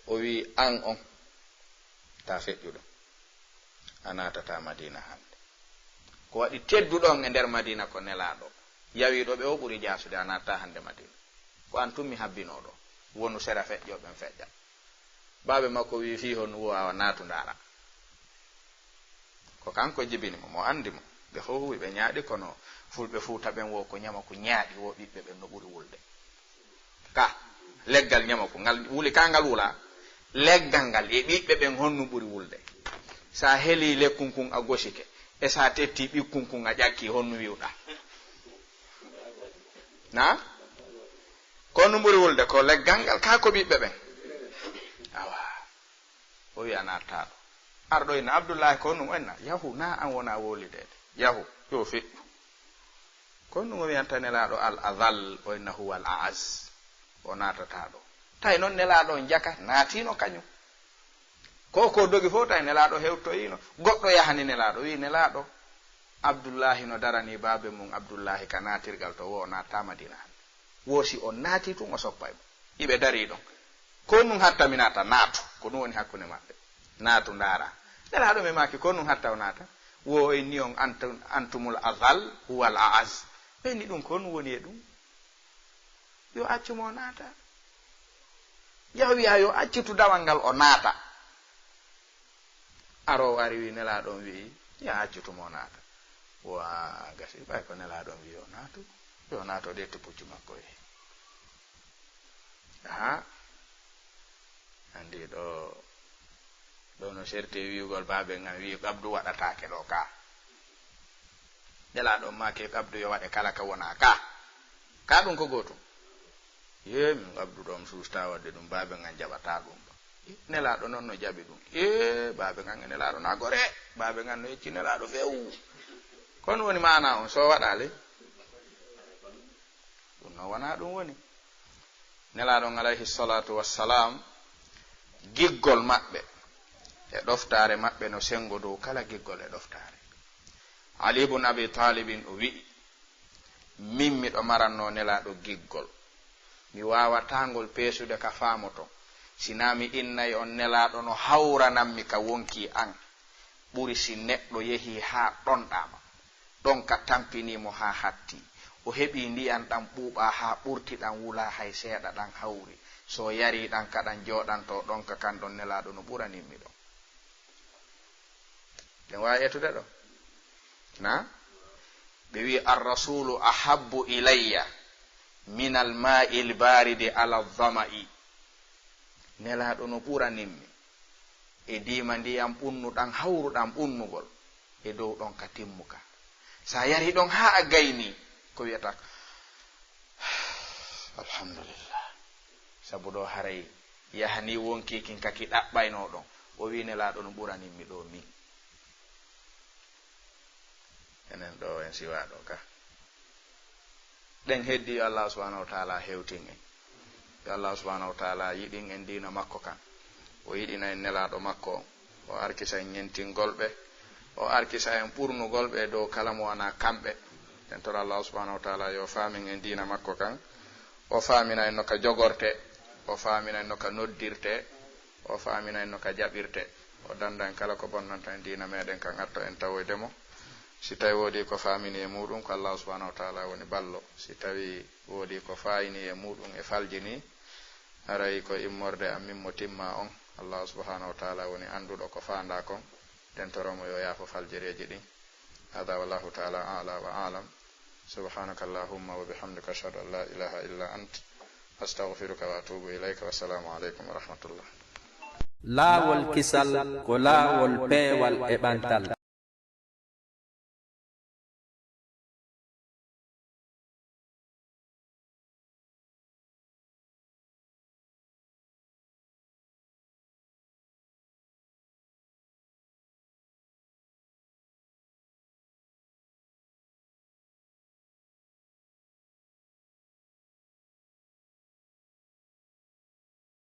o wi'i, "An on, taa feƴƴu ɗon. A naatataa Madiina hannde. Ko waɗi tedduɗo on e nder Madiina ko Nelaaɗo. Yawiiɗo ɓe o ɓuri jaasude, a naatataa hannde Madiina. Ko an tun mi habbinoo ɗoo. Wonu sera feƴƴooɓe ɓen feƴƴa." Baaba makko wi'i, "Fii honɗun?" Wo awa naatu ndaara. Ko kanko jibini mo, mo anndi mo. Ɓe fow ɓe ñaaɗi, kono Fulɓe Fuuta ɓen wo ko Ñamaku ñaaɗi, wo ɓiɓɓe ɓen no ɓuri wulde. Ka, leggal Ñamaku, ngal wuli ka, ngal wula. Leggal ngal e ɓiɓɓe ɓen honɗun ɓuri wulde? Sa heli lekkun kun a gosike, e sa tetti ɓikkun kun a ƴakki, honɗun wi'uɗaa? Na? Ko honɗun ɓuri wulde? Ko leggal ngal, ka ko ɓiɓɓe ɓen. Awa. O wi'a naatataa ɗoo. Arɗo inna Abdullahi ko honɗun o inna? Yahu, na an wona wowlideede. Yahu, yo feƴƴu. Ko honɗun o wi'anta Nelaaɗo al adal, o inna huwa al aaz. O naatataa ɗoo. Tawi non Nelaaɗo on jaka naatino kañun. Ko ko dogi fow tawi Nelaaɗo hewtoyiino. Goɗɗo yahani Nelaaɗo, wi'i, "Nelaaɗo, Abdullahi no daranii baaba mun Abdullahi ka naatirgal to, wo o naatataa Madiina hannde. Wo si on naatii tun o soppay mo." Iɓe darii ɗon. Ko honɗun hatta mi naata? Naatu. Ko ɗun woni hakkunde maɓɓe. Naatu ndaara. Nelaaɗo mi maaki, ko honɗun hatta o naata? Wo o inni on antu-, antumul adal huwal aaz. Ɓe inni ɗun ko honɗun woni e ɗun? Yo accu mo o naata. Yahu wi'a yo accitu dawal ngal o naata. Aroowo ari wi'i, Nelaaɗo on wi'i, "Ya accitu mo o naata." Wo a gasi, ɓay ko Nelaaɗo on wi'i o naatu. Yo naatu, o ƴetti puccu makko o yehi. Aha. Anndi ɗoo, ɗoo no serti e wi'ugol baaben an wi'i qabdu waɗataake ɗoo ka. Nelaaɗo on maaki qabdu yo waɗe kala ka wona ka. Ka ɗun ko gootum. Yee, min qabdu ɗoo mi suustaa waɗde ɗun, baaben an jaɓataa ɗun. Nelaaɗo non no jaɓi ɗun. Ee, baaben an e Nelaaɗo na gore. Baaben an no yecci Nelaaɗo few. Ko honɗun woni maana on so waɗaali? Ɗun non wonaa ɗun woni. Nelaaɗo on alayhi salaatu wassalaam, giggol maɓɓe e ɗoftaare maɓɓe no senngo dow kala giggol e ɗoftaare. Ali ibn Abi Taalibin o wi'i, "Min miɗo marannoo Nelaaɗo giggol. Mi waawataa ngol peesude ka faamoton. Si naa mi innay on Nelaaɗo no hawranammi ka wonkii an, ɓuri si neɗɗo yehii haa ɗonɗaama. Ɗonka tampinii mo haa hattii. O heɓii ndiyan ɗan ɓuuɓaa haa ɓurti ɗan wulaa hay seeɗa ɗan hawri. So o yarii ɗan ka ɗan jooɗantoo ɗonka kan ɗon Nelaaɗo no ɓuranin mi ɗon." Ɗen waawi etude ɗoo? Na? Ɓe wi'i, "Ar-rasuulu ahabbu ilayya minal maa'il baaridi ala dhama'i." Nelaaɗo no ɓuranin mi e diima ndiyan ɓunnuɗan, hawruɗan ɓunnugol e dow ɗon ka timmuka. Sa yarii ɗon haa a gaynii, ko wi'ataa, "Alhamdulillah." Sabu ɗoo haray yahanii wonkii kin ka ki ɗaɓɓaynoo ɗon. O wi'i, "Nelaaɗo no ɓuranin mi ɗoo min." Enen ɗoo en siwaa ɗoo ka. Ɗen heddii, yo Allah subhanahu wa taala hewtin en. Yo Allah subhanahu wa taala yiɗin en diina makko kan. O yiɗina en Nelaaɗo makko on. O arkisa en ñentingol ɓe. O arkisa en ɓurnugol ɓe dow kala mo wanaa kamɓe. En toro Allah subhanahu wa taala yo faamin en diina makko kan. O faamina en no ka jogortee. O faamina en no ka noddirtee. O faamina en no ka jaɓirtee. O dannda en kala ko bonnanta en diina meɗen kan, atto en tawoyde mo. Si tawi woodii ko faamini e muuɗum, ko Allahu subhanahu wa taala woni ballo. Si tawi woodii ko faayini e muuɗum e faljini, haray ko immorde an min mo timmaa on. Allahu subhanahu wa taala woni annduɗo ko faandaa kon. Ɗen toro mo yo yaafo faljereeji ɗin. Hada wallahu taala a'la wa a'lam. Subhanaka Allahumma wa bihamdika, ashhadu an la ilaha illa ant, astaghfiruka wa atubu ilayka. Wassalamu alaikum wa rahmatullah. Laawol kisal ko laawol peewal e ɓantal.